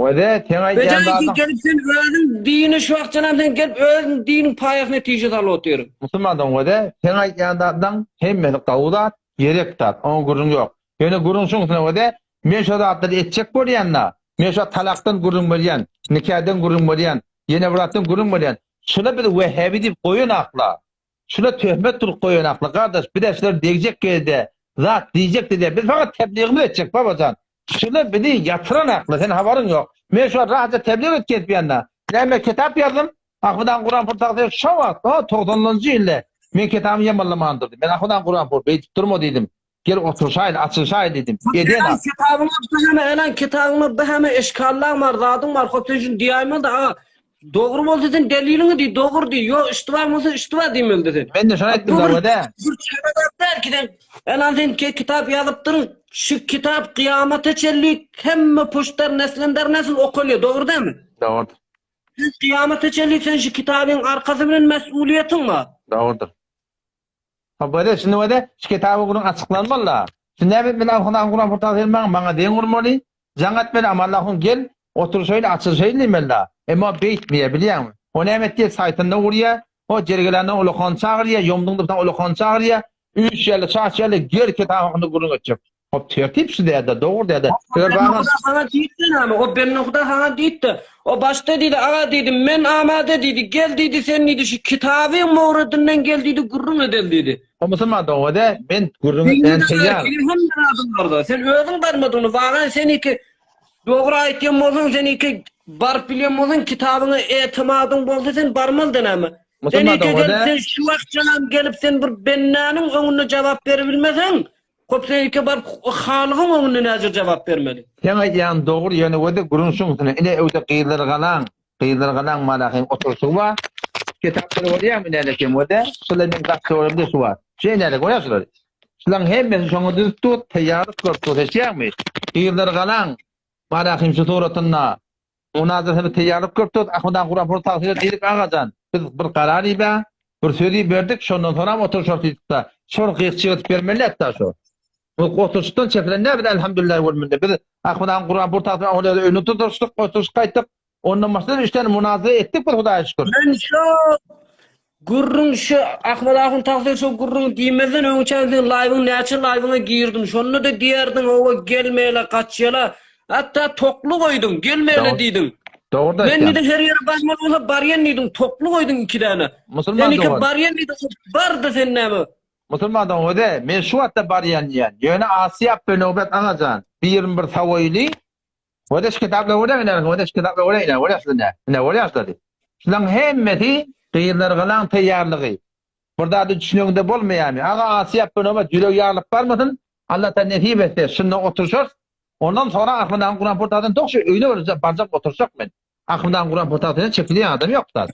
Wede, seň aýdýan Bejaý zadyň. gelip sen özüň dini şu wagt janam sen gelip özüň diniň paýasyna tişe salyp otyr. Musulman dogan wede, seň aýdýan zatlaň hemmesi gowy zat, gerek zat, oňa gürrüň ýok. Ýöne gürrüň şuň üstüne wede, men şo zatlary etjek bolýan-da, men şo talakdan gürrüň berýän, nikadan gürrüň berýän, ýene bir zatdan gürrüň berýän. Şular bizi wehhabi diýip goýanakla. Şula töhmet turup goýan akly gardaş bizä şular degjek gezde zat diýjek dide biz fakat tebligimizi etjek babajan şular bizi ýatyran akly sen habaryň ýok men şu wagt rahatja teblig et gezip ýanda näme kitap ýazdym Ahmedan Kuranpur tagsyr şo wagt o togsanynjy ýylda men kitabymy ýamanlaman durdy men Ahmedan Kuranpur beýdip durma diýdim Gel oturşaýly, açylyşaýly diýdim. Eden Elan kitabyňa bir heme elan kitabyňa bir heme eşkallaň bar, zadyň bar, hop sen şuny diýäýmeli-de aga. Dogry bolsa sen deliliňi diý, dogry diý, ýok iştiba bolsa iştiba diýmeli-de sen. Men-de şony aýtdym Bu bir da, bir çäre zat däl ki sen elan sen ki kitap ýazypdyň, şu kitap kyýamata çenli hemme puştlar neslender nesl okalýar, dogry dälmi? Dogrudyr. Sen kyýamata çenli sen şu kitabyň arkasy bilen mes'uliýetiň bar. Dogrudyr. Ha böyle şindi böyle şu kitaby gurun açyklanmaly. Şimdi näme etmeli Allah'ın Kur'an portaly sen maňa maňa deň gurmaly. Jaň etmeli ama Allah'ın gel otur şöyle açyl şöyle diýmeli. Emma beýtmeýär bilýäňmi? O näme etýär saýtynda gurýar. O jergelenden ulakan çagyrýar, ýomduň dybdan ulakan çagyrýar. Üç ýerli, çaç ýerli gel kitap hakynda gürrüň etjek. Hop tertip şu däde, dogry däde. Eger bagan saňa diýipdi näme? O bende huda saňa diýipdi. O başda diýdi, aga diýdi, men amade diýdi, gel diýdi, sen diýdi şu kitabyň mowredinden gel diýdi, gürrüň edeli diýdi. O musulman doga de, men gürrüň etmän taýýar. Hemme zadyň barda. Sen özüň barmadyňny, wagan sen iki dogry aýtýan bolsaň, sen iki baryp bilýän bolsaň, kitabyňa etimadyň bolsa sen barmaly näme? Sen iki gelip sen şu wagt janam gelip sen bir bendäniň öňünde jogap beribilmeseň, Hop sen ilki baryp Halygyň öňünde näce jogap bermeli? Seň aýdýanyň dogry ýöne wede gürrüň şuň üstüne ine öwde gyzlar galaň gyzlar galaň malahyň oturşygy bar kitaplary görýäňmi inälekem wede şular meň daş töweregimde şu bar şu inäle görýäň şulary şulaň hemmesi şoňa düzüp dur taýýarlyk görüp dur eşýäňmi gyzlar galaň malahyň şu suratynda Munazarasyna taýýarlyk görüp durus. Ahmet aga Kuranpur tagsyra diýdik, Agajan, biz bir karar ibä, bir söz iberdik, şondan soňam oturyşarys diýdik-de, şol gyk çygyrt bermeli hatda şo. Bu oturyşdan çekilen däl biz elhamdülillah bolmunda. Biz Ahmet aga Kuranpur tagsyra ol ýerde öňüne tuturyşdyk, oturyşyp gaýtdyk. Ondan başga-da üç tane munazara etdik biz Hudaýa şükür. Men şo Gürrüň şu Ahmet ahun tagsyr şo gürrüňi diýmezden öňçäň seň laýwyň näçe laýwyňa girdim şonda-da diýerdiň hawa gelmeýle gaçýala hatda tokly goýduň gelmeýle diýdiň. Dogry Men diýdim her ýere barmaly bolsa barýan diýdiň tokly goýduň iki däne. Musulman Sen iki barýan diýdiň bardy sen näme. Musulman dogan öde men şu wagtda barýan diýýän. Ýöne Asyýap we Nowbet agajan birini bir sawaýly Wada şu kitaplar görýäňmi ine, wada şu kitaplar görýäň ine, görýäňsiz ine. Ine görýäňsiz hadi. Şularyň hemmesi. Gyzlargalaň taýýarlygy. Bir zady düşüneňde bolmaýarmy? Aga Asyýap bönobat ýüregi ýarylyp barmasyn, Allatala nesip etse şunda oturyşarys. Ondan soňra Ahmet agaň guran portalyny dogşy öýüne bir barjak oturyşjak men. Ahmet agaň guran portalyna çekilýän adam ýok zat.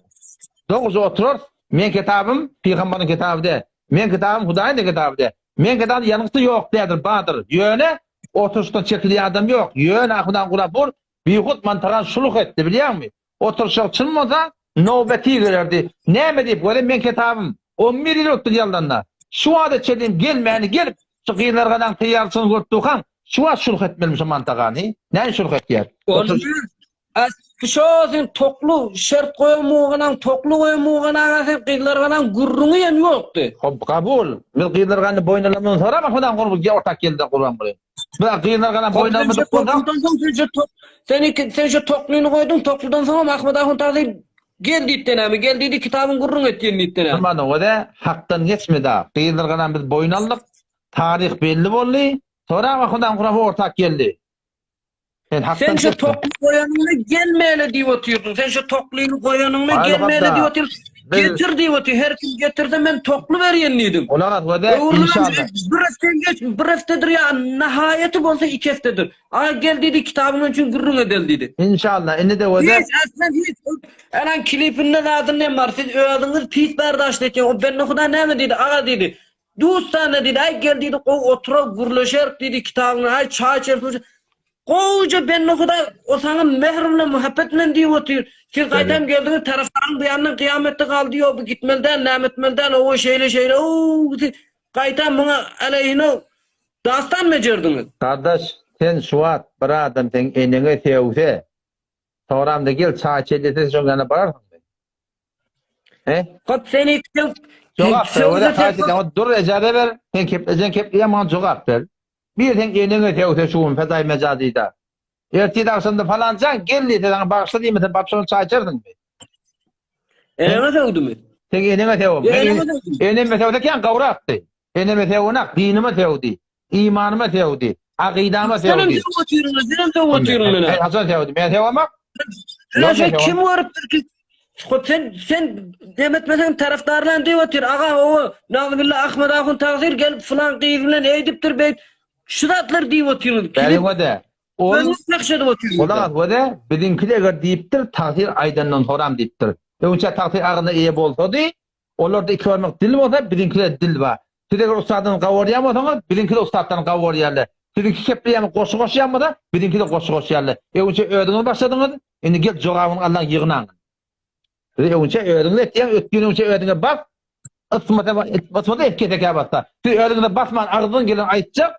Dogruja oturarys. Meň kitabym pygambaryň kitaby däl. Meň kitabym Hudaýyň-da kitaby däl. Meň kitabymda ýalňyşda ýok däldir, bardyr. Ýöne oturyşdan çekilýän adam ýok. Ýöne Ahmet agaň guran por Bihut mantagan şuluk etdi, bilýäňmi? Oturyşyk çyn bolsa, nowbeti gelerdi. Näme diýip, welin meň ketabym on bir ýyl ötdi ýalanda. Şu wagta çenli gelmäni gelip, şu gyzlargadaň taýýarçylygyny görüp durkaň, şu wagt şuluk etmelimi şu mantagany? Näme şuluk etýär? Oturyş. Şo sen tokly şert goýan muganaň, tokly goýan muganaga sen gyzlargadaň gürrüňi hem ýokdy. Hop, kabul. Biz gyzlargany boýun alandan soramok, Hudaň gurby, ortak geldi Gurbanguly. Bir gyzlar galan boýun almadyk bolsa. Tokludan soň sen şu tok sen iki sen şu toklyny goýduň, tokludan soň hem Ahmet ahun tazy gel diýipdi näme, gel diýdi kitabyň gürrüň etýän diýipdi näme. Durmady o-da hakdan geçmedi. Gyzlar galan biz boýun aldyk. Taryh belli boldy. Soňra Ahmet ahun Gurafa ortak geldi. Sen hakdan Sen şu tokly goýanyňda gelmeli diýip otyrdyň. Sen şu toklyny goýanyňda gelmeli diýip otyrdyň. Getir diýip otyr. Her kim getirse men tokly berýän diýdiň. Gulak as we inşallah. Bir hepde geç, bir hepdedir ýa nahaýaty bolsa iki hepdedir. A gel diýdi, kitabyň üçin gürrüň edeli diýdi. Inşallah indi de we Hiç aslan hiç. Enen klipinde zadyn hem bar. Siz özüňiz pis bardaş diýdi. O bende huda näme diýdi? Aga diýdi. Dustana diýdi, aý gel diýdi, gowy oturar gürleşerik diýdi, kitabyňy aý çaý içeris. Gowuja bende hudaý o saňa mähir bilen muhabbet bilen diýip otyr. Siz gaýtam geldiňiz tarapdaryň bu ýandan kyýametde galdy ýok bu gitmeli däl näme etmeli däl owo şeýle şeýle ow siz gaýtam muňa aleýhine dastan bejerdiňiz. Gardaş sen şu wagt bir adam seň eneňe sögse soramda gel çaý içeli diýse sen şoň ýanyna bararsyňmy? He? Hop sen ikden Jogap ber. Öyle haýsy sen dur ejaza ber. Sen keplejen kepleýän maňa jogap ber. Bir sen eneňe sögse şu gün fedaý mejazyda. Ertir agşamda falanjan gel diýse saňa bagyşla diýmese baryp şondan çaý içersiňmi? Eneňe sögdümi? Sen eneňe sögüm. Eneme sögse kän gawrakdy. Eneme sögenak, dinime sögdi. Imanyma sögdi. Akydama sögdi. Senem sögüp otyryn, senem sögüp otyryn meni. Men haçan sögdüm? Men sögemak. Sen sen kim görüpdir ki? Hop sen sen dem etmeseň tarafdarlan diýip otyr. Aga o Nagzybilla Ahmet ahun tagsyr gelip filan gyz bilen eýdipdir beýt. Şu zatlar diýip otyryn. Bäri Ol Özüňiz nähili edip otyrsyňyz? Gulak as wede, biziňkide eger diýipdir, tagsyr aýdandan soram diýipdir. Öňçä tagsyr agyna eýe bolsady, Olarda iki barmak dil bolsa, biziňkide dil bar. Siz eger ussatdan gawarýan bolsaňyz, biziňkide ussatdan gawarýarlar. Siziňki kepleýän goşgy goşýan bolsa, biziňkide goşgy goşýarlar. Öňçe özüňiz başladyňyz, indi gel jogabyny allan ýygnaň. Siz öňçe özüňiz etýäň, ötgün öňçe özüňe bas, ysmasa, ysmasa et kesekä bassa. Siz özüňize basman agzyňyzdan gelen aýtjak,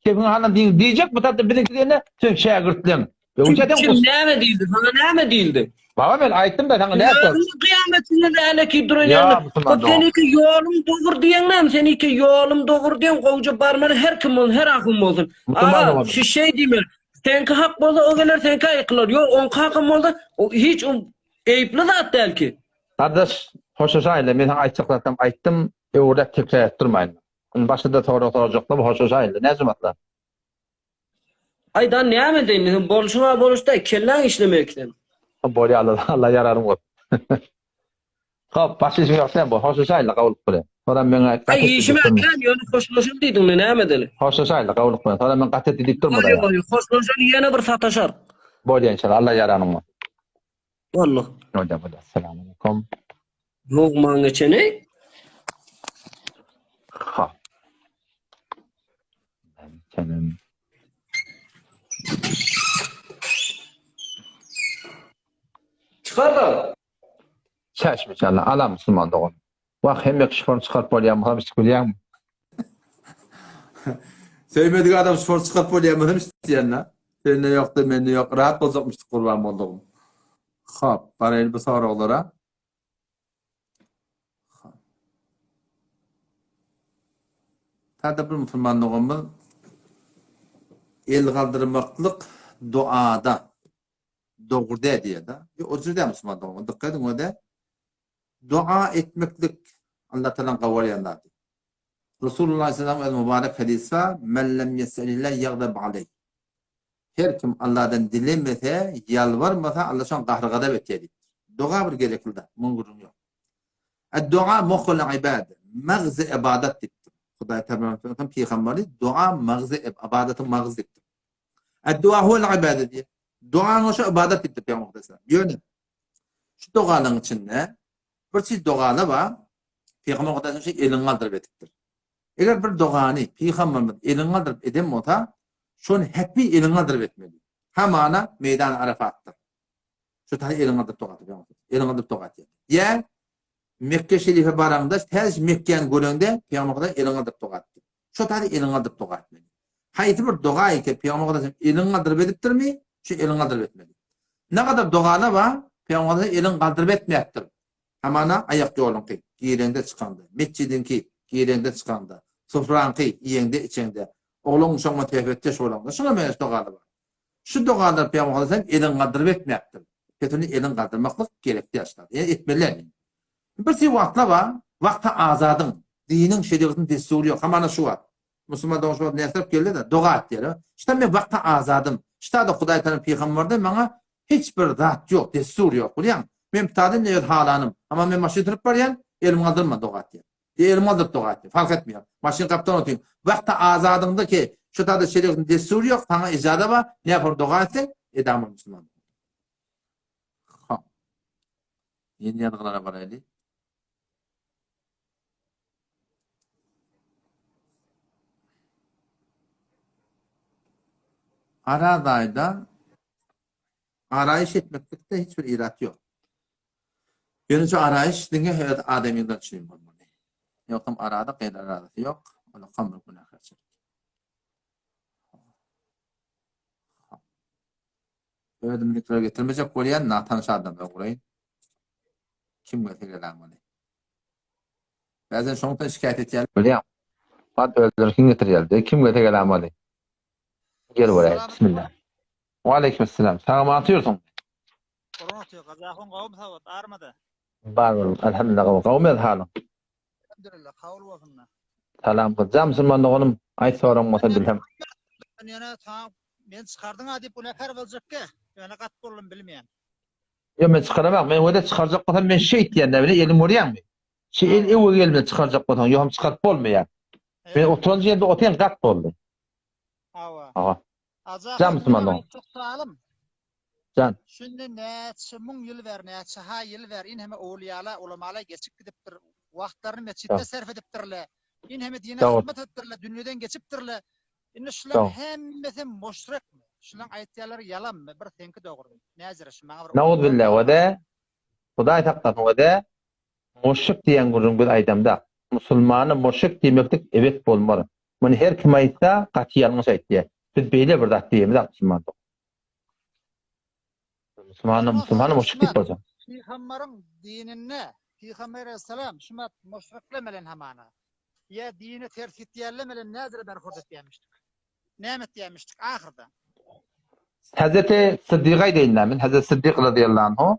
Kefiň halyna diň diýjek bu tarapda biziňki diýende sen şägirtleň. Öňçe sen Kim näme diýildi? Saňa näme diýildi? Baba men aýtdym da saňa näme? Özüň kyýametinde däleki duran ýerinde. Hop seniki ýolum dogry diýeň näme? Seniki ýolum dogry diýeň gowja barmaly her kim bolsun, her ahun bolsun. Aga, şu şeý diýmeli. Seňki hak bolsa o geler seňkä ýykylar. Ýok, oňky hakam bolsa o hiç o eýipli zat däl ki. Gardaş, hoşlaşaýynda men saňa aýtjak zatlarymy aýtdym, öwürläp tekrar edip durmaýyn. Indi başga-da sorag sorajaklar, hoşlaşaýynda. Näçe wagtlar? Aý da näme edeýin sen bolşuňa boluşda kelläň işlemeýär sen. Bolýa Allah Allah ýararyň bolsun. Hop başga işim ýok sen bol hoşlaşaýynda gowulyk bilen. Soram meňe Aý işim kän ýöne hoşlaşaly diýdiň näme edeli. Hoşlaşaýynda gowulyk bilen. Soram men gaty etdi diýip durma da. Bolýa hoşlaşaly ýene bir sataşar. Bolýa inşallah Allah ýaranyň bolsun. Boldy. Bolýa bolýa. Assalamu alaykum. Logman geçeni. Ha. Senin Çykar da. Çeşme inşallah. Allah Müslüman dogan. Wah hemme kişi form çykaryp bolýarmy hem hiç bilýäňmi? Söýmedik adam şfor çykaryp bolýarmy hem hiç diýende. Sende ýokda mende ýok. Rahat boljakmyşdyk gurban boldugym. Hop, baraýyn bu soraglara. Täze bir musulman doganymyz el galdyrmaklyk duada dogry däl diýýär-de. Ýok, o däl musulman doganlar. Dykgat ediň o-da. Dua etmeklik Allah Tagalaň gawarýan zady. Resulullah aleyhisselam öz mübarek hadysy bar, Men lem yes'elillah yagdab aleyh. Her kim Allahdan dilemese, ýalbarmasa, Allah şoňa gahry-gazap etýär diýipdir. Doga bir gerekli zat, muň gürrüňi ýok. Ad-dua muhul ibade. Magzy ibadat diýipdir. Hudaý Tagala pygamberi dua magzy ibadatyň magzy diýipdir. Ad-dua huwal ibade diýip. Duanyň şo ibadat diýipdir Pygamber aleyhisselam. Ýöne şu dogalaryň içinde bir çiz dogala bar. Pygamber aleyhisselam şu elini galdyryp edipdir. Eger bir dogany pygamberimiz elini galdyryp eden bolsa, şony hetmi elini galdyryp etmeli. Hamana meýdan Arafatdyr. Şu taý elini galdyryp doga etýär. Elini galdyryp doga etýär. Ýa Mekke şerife baraňda, täze Mekgäni göreňde pygamber elini galdyryp doga etdi. Şu taý elini galdyryp doga etmeli. Haýsy bir doga eke pygamber elini galdyryp edipdirmi, şu elini galdyryp etmeli. Ne kadar dogala bar, pygamber elini galdyryp etmäpdir. Hamana aýak ýoluňky, gireňde çykaňda, metjidiňki, gireňde çykaňda, sufraňky, iýeňde içeňde, oglan uşagyňa söhbetdeş bolaňda, şuňa meňzeş dogalar bar. Şu dogalar Pygamber aleyhisselam elin galdyryp etmäpdir. Petini elin galdyrmaklyk gerek däl şular. Ýa etmeli däl. Bir şey wagtlar bar, wagta azadyň, diniň, şerigatyň dessury ýok. Hamana şu wagt. Musulman dogan şu wagt näsirip geldi-de, doga et diýýär. Şuda men wagta azadym. Şuda-da Hudaý Tagala pygamberde maňa Hiç bir zat ýok, dessur ýok, bilýäňmi? Men ptada indi öz halanym. Amma men maşyn sürüp barýan, elim galdyrman doga etýän. Ýa elim galdyryp doga etýän, fark etmeýär. Maşyn gapdan otyryn. Wagta azadyňda ki, şu tada şerigatyň dessury ýok, saňa ijaza bar, näpar doga etseň, edamyr musulman. Hop. Ýene ýazgylara baraýly. Araz aýda araýyş etmeklikde hiç bir irat ýok. Ýöne şu araýyş diňe öz adamyňdan üçin bolmaly. Ýogsam arada gaýry aradasy ýok, ola bir günäkärçilik. Özümizikleri getirmejek bolýan natanyş adamlar guraýyn. Kim gelse gelämeli. Bäzen şoň üçin şikaýat etýärler. Bilýän. Bat özleri kim getirýär? Kim gelse gelämeli. Gel göräý. Bismillah. Wa aleyküm selam. Sag aman otyrsyň. Gurban otyr. Gazahyň gowmy sawat armada? Bar bolam. Elhamdülillah gowy. Gowmy öz halyň? Elhamdülillah kabul bolsun. Salam gyzjam musulman doganym. Aýt soraň bolsa bilsem. Men ýöne saňa men çykardyň-a diýip günäkär boljakka. Ýöne gat boldum bilmeýän. Ýok men çykaramak. Men wede çykarjak bolsam men şeýt diýen näbile elim görýäňmi? Şu el öwe gelme çykarjak bolsaň ýoham çykaryp bolmaýar. Men oturan ýerde otyryn gat boldy. Hawa. Hawa. Aja Jan musulman dogan. Salym. Jan. Şindi näçe müň ýyl bäri, näçe ha ýyl bäri inheme owliýala, ulamala geçip gidipdir. Wagtlaryny metjitde sarf edipdirler. Inheme dine hyzmat edipdirler, dünýeden geçipdirler. Indi şularyň hemmesi muşrikmi? Şularyň aýtýanlary ýalanmy? Bir seňki dogrumy? Näjere şu maňa bir Nauzbillah we-de Hudaý saklasyn we-de muşrik diýen gürrüň biz aýdamda. Musulmana muşrik diýmeklik ebet bolmaz. Muny her kim aýtsa gaty ýalňyş aýtýar. Biz beýle bir zat diýemizok musulman dogan. Musulmana musulmana muşrik diýip boljak. Pygambaryň dininde Pygamber aleyhisselam şumat muşrikler bilen hamana ýa dine ters gitýänler bilen nädire berhurd etýämişdik. Näme etýämişdik ahyrda? Hazreti Syddyga aýdaýyn men, Hazreti Syddyk razyýallahu anhu.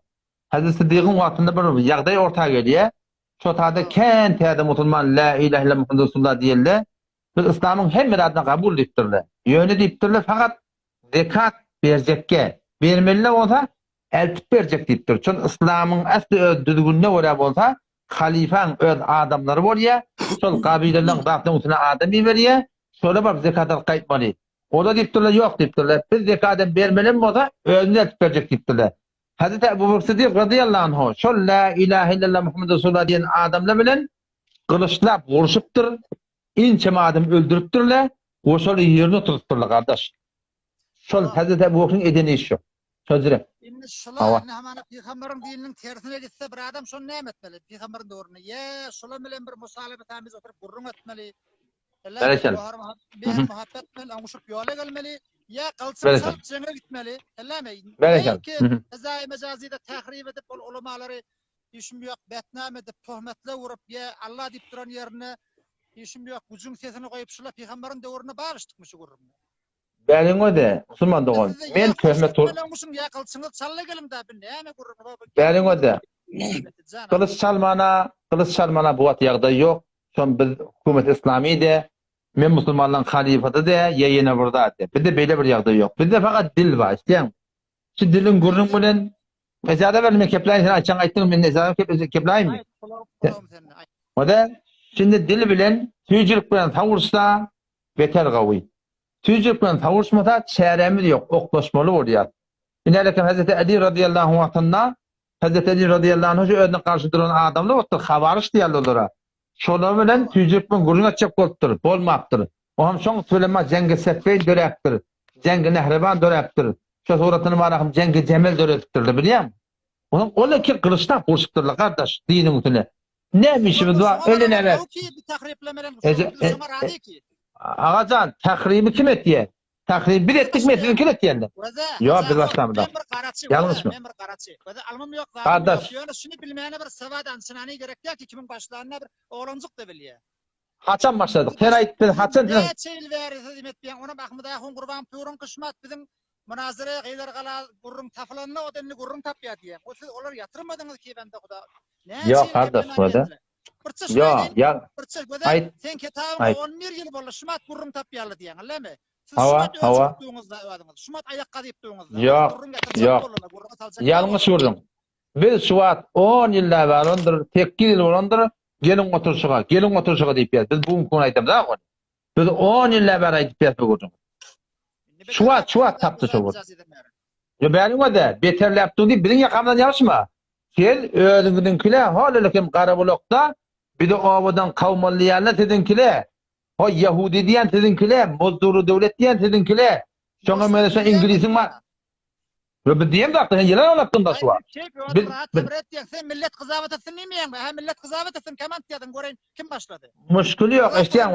Hazreti Syddygyň wagtynda bir ýagdaý orta gelýär. Şo taýda kän täze musulman la ilahe illallah Muhammed Resulullah diýende, biz yslamyň hemme zadyny kabul diýipdirler. Ýöne diýipdirler, fakat zekat berjekge, bermeli bolsa eltip berjek diýipdir. Çün yslamyň ähli öz düzgünine görä bolsa, halyfaň öz adamlary bolýar, şol gabileleň zatlaryň üstüne adam iberýär, şolar baryp zekat alyp gaýtmaly. Olar diýipdirler, ýok diýipdirler, biz zekadam bermelem bolsa, özümiz eltip berjek diýipdirler. Hazreti Ebu Bekr Sydyk razyýallahu anhu şol La ilahe illallah Muhammed Resulullah diýen adamlar bilen gylyçlap urşupdyr, ençeme adam öldüripdirler we şol ýerine oturypdyrlar gardaş. Şol Hazreti Ebu Bekriň eden işi şo. Şo jüre. Indi şular indi hamana pygamberiň dininiň tersine gitse bir adam şony näme etmeli? Pygamberiň döwründe ýa şular bilen bir musalebe tämiz oturyp gürrüň etmeli. Berekella. Mehr muhabbet bilen oňuşyp ýola gelmeli. Ýa gylyç çalyp jeňe gitmeli. Elläme. Berekella. Fezaýy mejazide tahrip edip ol ulamalary işim ýok betnam edip töhmetle urup ýa Allah diýip duran ýerine işim ýok güjüň sesini goýup şular pygamberiň döwründe bar işdikmi şu gürrüňde. Bäriň öde, musulman dogan, men töhmet ur. Bäriň öde, gylyç çalmana, gylyç çalmana bu wagt ýagdaý ýok. Şon biz hökümet islami de, men musulmanlaryň halyfasy de, ýa ýene bir zat de. Bizde beýle bir ýagdaý ýok. Bizde fakat dil bar, isleýäňmi? Şu diliň gürrüň bilen. Ejaza ber men kepläýin sen aýtjaň aýtdyň men ejaza kepläýinmi? Oda şimdi dil bilen tüýjülik bilen sawursa beter gawy. Tüýjülik bilen sawurşmasa çärämiz ýok, oklaşmaly bolýar. Inälekem Hazreti Ali razyýallahu anh wagtynda Hazreti Ali razyýallahu anh şu özüne garşy duran adamlar bolupdyr, hawaryç diýýärler olara. Şolar bilen tüýjülik bilen gürrüň etjek bolupdyr, bolmapdyr. Oňam şoň bilen Jengi Seffeýn döräpdir. Jengi Nehreban döräpdir. Şo suratyny barahym Jengi Jemel döredipdirler, bilýäňmi? Onuň ol iki gylyçdan urşupdyrlar gardaş diniň üstüne. Näme işimiz bar? Öyle näme? Agajan, tahribi kim etýär? Tahribi biz etdikmi, siziňkiler etýänler? Ýok, biz başlamyzok. Men bir garaçy, Ýalňyşma. Men bir garaçy. Göze almym ýok, zadym Gardaş. ýok. Ýöne şuny bilmäne bir sawat ançynany gerek däl ki, kimiň başlanyna bir oglanjyk da bilýär. Haçan başladyk? Sen aýt, biz haçan siziň Näçe ýyl bäri siz im etýäň, onam Ahmyt ahun Gurban Puryň kyşmat biziň munazara gyzar gala gürrüň tapylanda o da indi gürrüň tapýar diýýäň. O siz olary ýatyrmadyňyz ki bende huda. Näçe Ýok ýyl gardaş, geplemän wada. geldiler. Birçe şuny Ýok, aýdaýyn, ýa birçe gözel, aýt. seň kitabyňa Aýt. 11 ýyl boldy, şumat gürrüň tapýarlar diýýäň, ellemi? Siz Hawa, şumat hawa. ölçüp durňyzda özüňiz, şumat aýak gazyp durňyzda. Ýok, Gürrüň ýatyrjak ýok. boldular, gürrüňe saljak Ýalňyş gürrüň. Biz şu wagt 10 ýyl da bolandyr, 8 ýyl bolandyr, geliň oturşyga, geliň oturşyga diýip ýaz. Biz bu günki gün aýdamyzak ony. Biz 10 ýyl da bäri aýdyp ýaz bu gürrüňi. Şu wagt, şu wagt tapdy şu gürrüň. Ýa bäriňe-de beterläp dur diýip biziň ýakamyzdan ýagyşma. Sen özüňiziňkile hol hem Garabulakda bizi obadan kowmaly diýýänler siziňkile. Ho ýahudi diýen siziňkile, muzdury döwlet diýen siziňkile. Şoňa mene şo iňlisiň bar. We biz diýen zatda sen ýylan olatdyň da şu wagt. Biz biz sen millet gyzawat etsin diýmeýäňmi? Hä millet gyzawat etsin komand ýazyň göreýin kim başlady. Muşkul ýok eşitýäň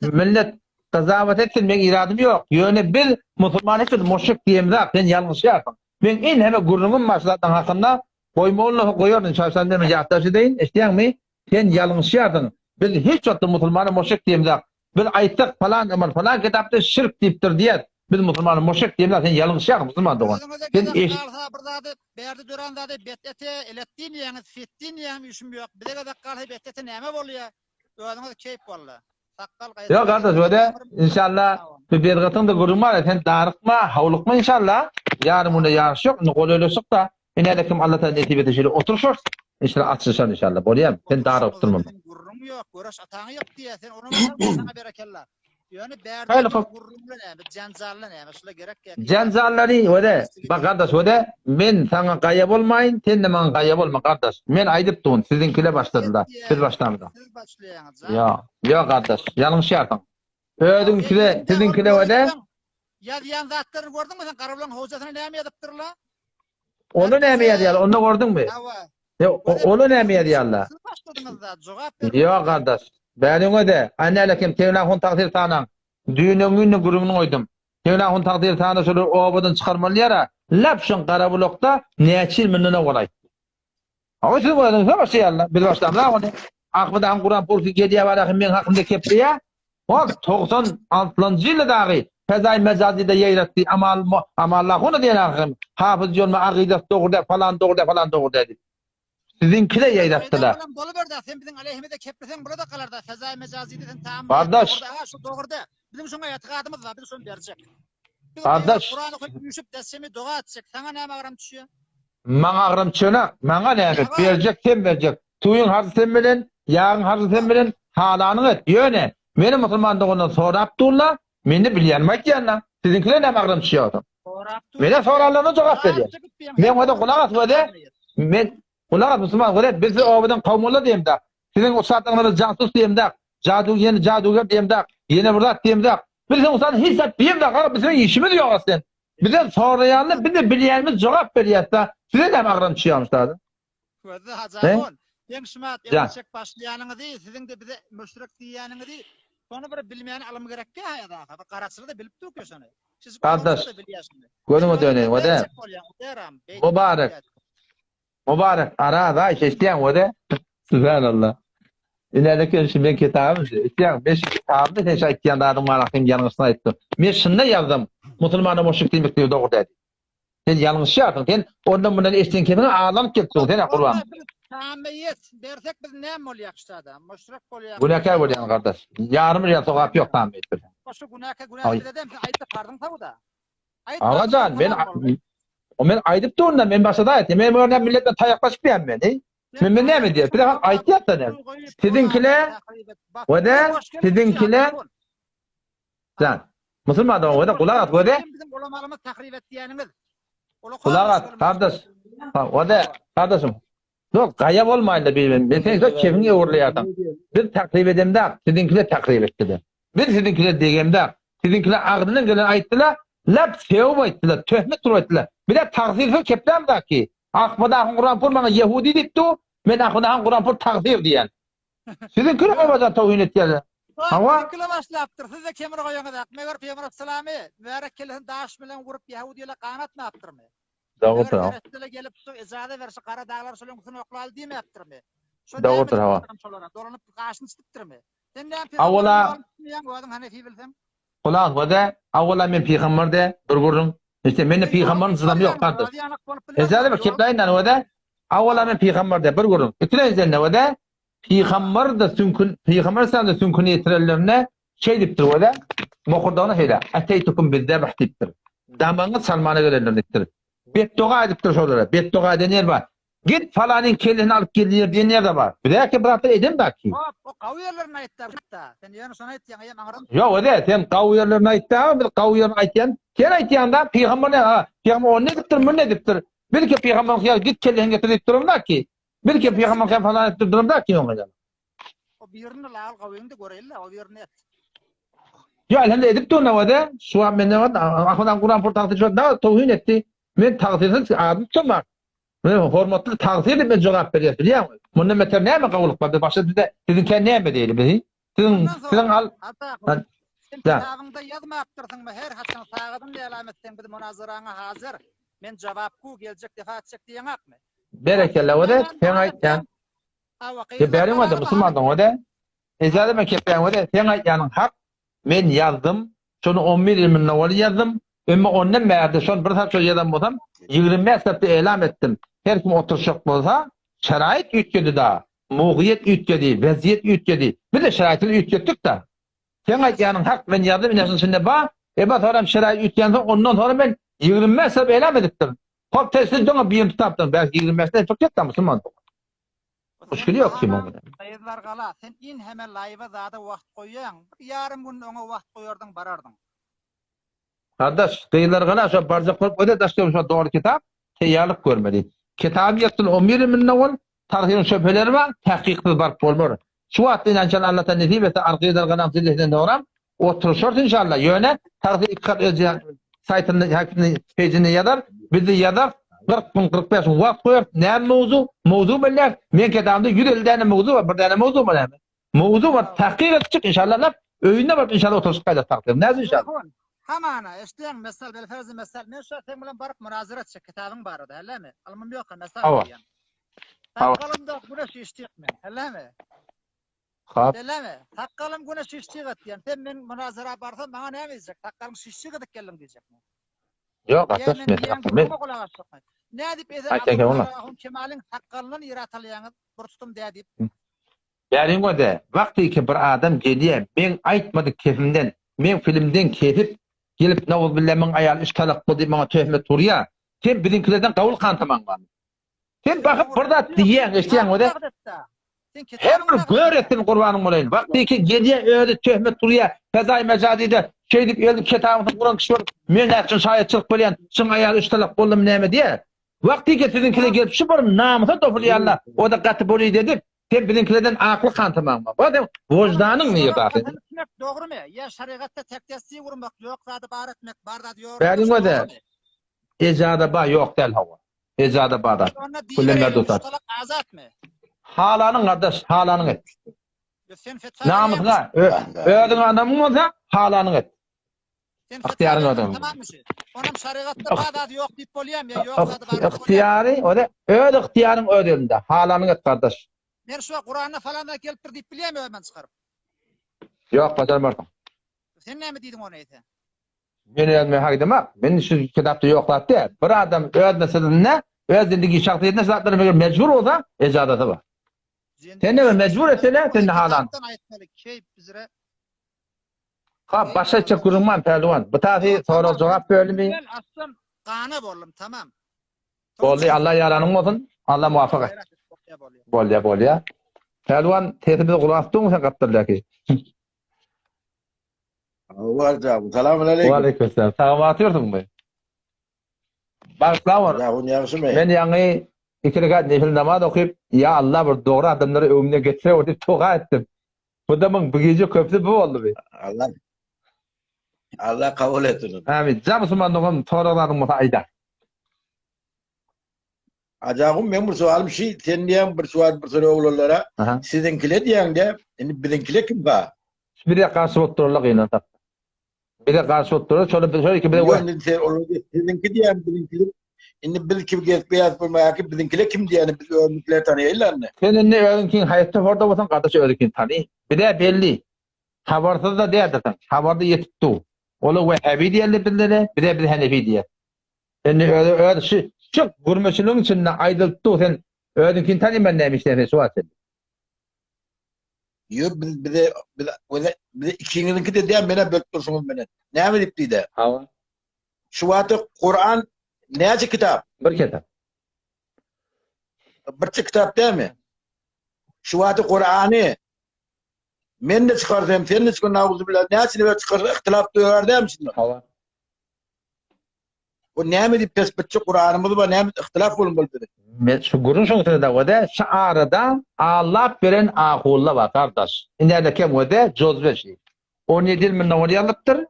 we millet gyzawat etsin meň iradym ýok. Ýöne biz musulman hiç bir muşrik diýemzak sen ýalňyşýarsyň. Meň iň heme gürrüňim bar şu zatlaryň hakynda goýma bolmasa goýaryn şaşan men ýatdaş edeýin eşitýäňmi? Sen ýalňyşýarsyň. Biz hiç wagtda musulmana muşrik diýemzak. Biz aýtsak falan ymar falan kitapda şirk diýipdir diýer. Biz musulmana muşrik diýemzak sen ýalňyşýarsyň musulman dogan. Özüňize Sen gezek eş galsa bir zady bärde dörän zady bet ete elet diýmeýäňiz fit diýmeýäňiz işim ýok. Bize gezek galsa bet ete näme bolýa? Özüňiz keýp walla. Sakgal gaýra. Ýok gardaş öde inşallah bu bedgatyň da gürrüň bar sen darykma howlukma inşallah ýarym günde ýaryş ýok indi gol öleşik da ine kim Allah taala nesip etse şeýle oturyşarys inşallah açylyşar inşallah bolýamy sen darygyp durma. Gürrüň ýok göreş ataňy ýok diýýä sen onuň saňa berekella. Ýöne bärde Haýly hop. gürrüňle näme janjally näme şula gerek ýa. Janjallary öde bak gardaş öde men saňa gaýa bolmaýyn sen-de maňa gaýa bolma gardaş men aýdyp durun siziňkile başladylar biz başlamyzok. Siz başlaýaňyz jan. Ýok, ýok gardaş, ýalňyşýarsyň. Özüňkile, siziňkile wede. Ýazýan zatlaryny gördüňmi sen Garabulaň hojasyna näme ýazypdyrlar? Onda näme ýazýarlar? Onda gördüňmi? Hawa. Ýok, ola näme ýazýarlar? Siz başladyňyz-da, jogap beriň. Ýok gardaş. Bäriňe-de, Annälek hem Tegnahun tagsyr sanaň. Düýn-öňňin gürrüňini goýdum. Tegnahun tagsyr sana şolary obadan çykarmaly ýara, lap şoň Garabulakda näçe ýyl mundan owal aýtdy. Hawa siz özüňiz başlaýarlar. Biz başlamzak ony. Ahmet agyň Kuran pulsy gelýär baraky meň hakymda kepleýär. Hol 96-njy ýylda dagy Fezaý Mejazyda ýaýratdy. Amal Amallahuna diýen ahym. Hafyz ýolma agydasy dogry däl, falan dogry däl, falan dogry däl diýip. Siziňkide ýaýratdylar. Olam boluberdi. Sen biziň aleyhimize kepleseň bula-da galarda. Fezaý Mejazyda sen taam. Gardaş. Ha şu dogry däl. Biziň şoňa etigadymyz bar. Biz şony berjek. Biz Gardaş. Kurany okyp üýşüp dessemi doga etjek. Saňa näme agram düşýär? Maňa agram çönak, maňa näme, berjek sen berjek. Suwuň harsy sen bilen, ýagyň harsy sen bilen, halanyňy et. Ýöne, meni musulman dogandan sorap durlar, mende bilýänimi aýtýan-da. Siziňkiler näme agram düşýär onsoň? Menden soranlaryna jogap berýän. Men oda gulak as wede, men gulak as musulman wede, biz sizi obadan kowmaly diýemdak. Siziň ussatlaryňyza jasus diýemdak, jadu ýene jaduger diýemdak, ýene bir zat diýemdak. Biz siziň ussat hiç zat diýemdak, aga biziň işimiz ýok aslen. Bizden soraýanlar biz-de bilýänimiz jogap berýäs-da. Size näme agram düşýärmiş zady? Közde Hajy Seň şumat erçek başlaýanyňyzy, siziň-de bize müşrik diýýäniňizi, şony bir bilmäni alym gerekkä haýadaha. Bir garaçyly-da bilip durka şony. Gardaş, gözüňe döneýin, wede. Mubarek. Mubarek ara da eşitýäň wede. Subhanallah. Ine şu men kitabym şu. Eşitýäň, men şu kitabymda sen şu aýtýan zadyň bar sen ýalňyşyny aýtdyň. Men şunda ýazdym. Musulmana muşrik diýmek diýip dogry däl. Sen ýalňyşýarsyň. Sen ondan mundan eşden kesiňe aldanyp gelipsiň sen gurban. Tameýet bersek biz näme bolýak şada? Muşrik bolýak. Günäkär bolýaň gardaş. Ýarym ýa sogap ýok tameýet berseň. Şu günäke günä bize dem sen aýtda parzyň sawda. Agajan men. O men aýdyp durun-da, men başga-da aýtýan. Men görnä millet bilen taýaklaşyp ýan men. Eý. Men men näme diýýär? Bize hak aýtýar-da näme. Siziňkile we-de siziňkile Jan. Musulman dogan we-de gulak as we-de. Biziň ulamalymyz tahrip et diýeniňiz. Gulak as gardaş. Ha, we-de gardaşym. Ýok, gaýa bolmaýyn-da bir-birin. Men sen şo kefiňi öwrülýärsiň. Biz tahrip edemzok, siziňkiler tahrip etdiler. Biz siziňkiler degemzok. Siziňkiler agzyndan geleni aýtdylar, lap sögüp aýtdylar, töhmet urup aýtdylar. Bizä tagsyr söz keplämzok ki. Ahmad ahun Kuranpur maňa ýehudi diýip dur, men Ahmad ahun Kuranpur tagsyr diýýän. Siziňkiler obadan towhin etýärler. Hawa. Siziňkiler başlapdyr, siz-de kemir goýaňyzak. Meger Pygamber aleyhissalamy mübärek kellesini daş bilen urup ýehudiler ganatmapdyrmy? Dogrudyr hawa. Meger gelip şu ejaza ber şu gara daglar şol öňküsini oklaly diýmäpdirmi? Şo Dogrudyr hawa. Şolara dolanyp gaşyny çytypdyrmy? Sen näme Awala özüň hanefi bilseň? Gulak wada, awala men pygamber de bir gürrüň. İşte mende pygamberin çydamy ýok gardaş. Ejaza ber kepläýin däne wada. Awala men pygamber de bir gürrüň. Ikilenji ne wada? Pygamber de süňkün, pygamber sen de süňküni ýetirenlerinde şeý diýipdir wada. Bokurdagyna şeýle, Eteýtukum bizzebh diýipdir. Damagyňy çalmana gelendir diýipdir. Betdoga edipdir şolara. Betdoga eden ýer bar. Git falanyň kellesini alyp gel diýer diýen ýerde bar. Bizäki bir zatlar eden baki. Hop, o gawy ýerlerini aýtda. Sen ýöne şony aýtýaň, eýem aňyrdan. Ýok, ede, sen gawy ýerlerini aýtda, biz gawy ýerini aýtýan. Sen aýtýaň-da, pygamber ne, ha, pygamber ony edipdir, muny edipdir. Biz ki pygamber hyýal git kellesini getir diýip duramda ki. Biz ki pygamber hyýal falan edip duramda ki oňa ýaly. O birini lal gawyňda göreýli, o birini et. Ýa elhamdülillah edip dur nawada, şu wagt men nawada, Ahmet Kuran pur tagty şu da towhin etdi. Men tagtysız adyny tutmak. Men hormatly tagsyr diýip men jogap berýän bilýäňmi? Mundan beter näme gowulyk bar? Biz başga bizde siziňkä näme diýeli biz? Siziň siziň al Sen kitabyňda ýazmapdyrsyňmy her haçan sagadyny elam etseň biz munazaraňa hazir. Men jogapgu geljek defa etjek diýeňakmy? Berekella o-da sen aýtýan. Beriň o-da musulmandyň o-da. Ejaza men kepýän o-da sen aýtýanyň hak. Men ýazdym, şony 11 ýyl mundan owal ýazdym. Emma ondan bärde şony bir sapça ýazan bolsam, 25 sapda elam etdim. Her kim oturyşjak bolsa, şeraýyt üýtgedi-da, mugyýet üýtgedi, weziýet üýtgedi. Biz-de şeraýtymyzy üýtgetdik-da. Seň aýtýanyň hak, men ýazdym, ine şunuň içinde bar. Emma soňram şeraýyt üýtgänsoň, ondan soňra men 25 sap elam edipdim. Hop, siz diňe birini tutapdyňyz, belki 25-den çykýar-da musulman. Muşkili ýok ki muň bilen. Gyzlar gala sen inheme laýwa zada wagt goýýaň bir ýarym gün oňa wagt goýardyň barardyň. Gardaş gyzlar gala şo barjak bolup öde daş döwüm şo dogry kitap teýýarlyk görmeli. Kitaby ýyrtdyl on bir münde ol tarhyň şöbheleri bar tahkyksyz baryp bolmar. Şu wagt inşallah Alla taala nesip etse ar gyzlar galaň jillesinden soňram oturyşarys inşallah ýöne tarhy iki gat öz saýtynda hakynda pejinde ýazar bizde ýazar 40 gün 45 gün wagt goýar näme mowzu mowzu bellär men kitabymda 150 däne mowzu bar bir däne mowzu bar näme mowzu bar tahkyk edip çyk inşallah lap öýünde baryp inşallah oturyşyp gaýdar tahkyk näme inşallah Hamana, eşitýäň, mesal, belferzi mesal, men şu seň bilen baryp munazara etjek kitabyň barada, hälemi? Ylmym ýok, mesal diýýän. Sakgalymda güneş işjek men, hälemi? Hap. Hälemi? Sakgalym güneş işjek etýän. Sen men munazara barsam maňa näme diýjek? Sakgalyň şişjek edip geldiň diýjekmi? Ýok, gardaş, men men Nädip eze Abdullah Kemalyň sakgalyndan ýere atalýaňyz? Bir tutum dä diýip. Bäriň göze, wagtyky bir adam gelýä, meň aýtmadyk kesimden, meň filimden kesip, gelip nawuzbilla meň aýal üç talak boldy diýip maňa töhmet urýa. Sen biziňkilerden gawul kantamaň barmy? Sen bakyp bir zat diýýäň, eşidýäň göze. Her bir gör etsin gurbanyň bolaýyn. Wagtyky gelýä özi töhmet urýa, fezaý mejazyda şeýdip eltip ketabyňy guran kişi bolup, men näçün şaýatçylyk bolýan, şuň aýaly üç talak boldumy näme diýýä. Wagtyky siziňkine gelip şu bir namysa topulýarlar, o-da gaty buryt edip, sen biziňkilerden akly kantamaňma. Bar seň wyždanyň nirde asyl? Etmek dogrumy? Ýa şerigatda tekdesdi urmak, ýok zady bar etmek, bar zady ýok etmek Bäriň özi ejada bar ýok däl hawa. Ejada bar zat. Onda Küllen diýibereýin, berdi ussat. talak azatmy? Halanyň gardaş, halanyň et. Sen fetwa Namysyňa, özüň adamyň bolsa halanyň et. Sen Ygtyýaryň fetwa özüňde. Tamammy şu? Onam şerigatda bar zady ýok diýip bolýarmy ýa ýok zady bar diýip bolýarmy? Ygtyýary, o-da öz ygtyýaryň öz elinde. Halanyň et gardaş. Men şu Kuranda falan zat gelipdir diýip bilýärmi özümden çykaryp? Ýok, başarmarsyň. Sen näme diýdiň ony eýse? Men özüme haýdamak. Men şu kitapda ýok zat däl. Bir adam öz meselesinde, öz zindigi şahsyýetinde şu zatlara meger mejbur bolsa, ejazasy bar. Sen eger mejbur etseler, sen halan. Kitapdan aýtmaly, keýp üzre. Ha, başa etjek gürrüň bar, pälwan. Bu taýy sorag-jogap bölümi. Men aslan gana boldum, tamam. Boldy, Allah ýaranyň bolsun. Allah muwafak et. Bolýa, bolýa. Pälwan, sesimizi gulak asdyňmy sen gapdaldaky? Hawa, salam aleýkum. Waleýkim salam. Sag batyrsyňmy? Bagyşla bor. Ýagyn ýagşymy? Men ýaňy iki rekat nefil namaz okyp, ýa Allah bir dogry adamlary öňümden geçirewer diýip doga etdim. Bu da muň bu gije köpüsi bu boldy bi. Allah Allah kabul etsin. Amin. Ja musulman dogan sorag zadyň bolsa aýda. Ajagum men bir sowalim şi sen diýen bir sowal bir soru oglanlara siziňkile diýeňde indi biziňkile kim ba? Bize garşy bolup durarlar gynansak. Bize garşy bolup durarlar. Şolar biz şol iki bize Ýok indi sen olar siziňki diýen biziňkile indi biz kim gezip ýazyp bolmaýar ki biziňkile kim diýeni biz özümizkileri tanaýarlar indi. Sen indi özüňkiň haýsy toparda bolsaň gardaş özüňkini tany. Bize belli. Habarsyz da däldirsiň. Habarda ýetip dur. Olar wehhabi diýerler bizlere, bize biz hanefi diýer. Indi özi öz şu şu gürmeçiligiň içinde aýdylyp dur sen özüňkini tanyman näme işleýän sen şu wagt sen. Ýok biz bize biz bize bize ikiňiziňki de däl menä bölüp durşuňyz menen. Näme diýip diýde? Hawa. Şu wagtda Kuran näçe kitap? Bir kitap. Birçe kitap dälmi? Şu wagtda Kurany men de çykarsam, sen de çykar, nauzubillah, näçe nefer çykarsa ihtilaf dörer dälmi şunda? Hawa. Bu näme diýip pes bitjek Kuranymyz bar, näme ihtilaf bolmaly biziň? Men şu gürrüň şoň sözde wede şu arada Allap beren ahulla bar gardaş. Inäle kem wede jozbe şi. 17 ýyl mundan ol ýazylypdyr.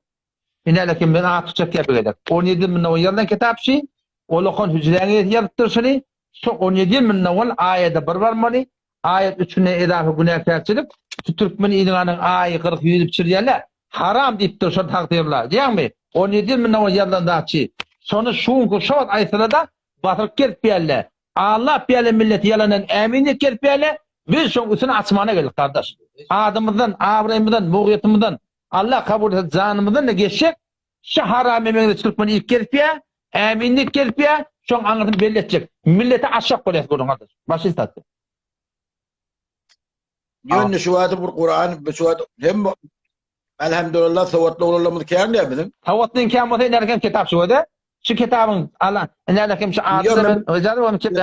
Inäle kim men at tutjak gep gezek. 17 ýyl mundan ol ýazylan kitap şi. Ol okan hüjräň eýesi ýazypdyr şuny. Şu 17 ýyl mundan ol aýada bir barmaly. Aýat üçüne edafa günäkärçilik, şu türkmen ilganyň aýy gyryk ýüzüp çirýärler, haram diýipdir şol tagtyrlar, diýýäňmi? 17 ýyl mundan ozal ýazylan zatçy. Şony şu günki şo wagt aýtsalar-da, basyryp gelip beýärler. Aldap beýärler milleti ýalandan ämin diýip gelip beýärler. Biz şoň üstüni açmana geldik gardaş. Adymyzdan, abraýymyzdan, mugyýetymyzdan, Allah kabul etse janymyzdan-da geçjek, Şu haramy meňzeş türkmen iýip gezipýä, ämin diýip gezipýä, şoň aňyrsyny belli etjek. Millete aşak bolýas gürrüň gardaş. Başy statýa. Ýöne şu wagty bir Kuran, şu wagt hem Elhamdülillah sowatly oglanlarymyz kän däl biziň. Sowatly kän bolsa iner hem kitap şu wada. Şu kitabyň ala iner hem şu ady men rica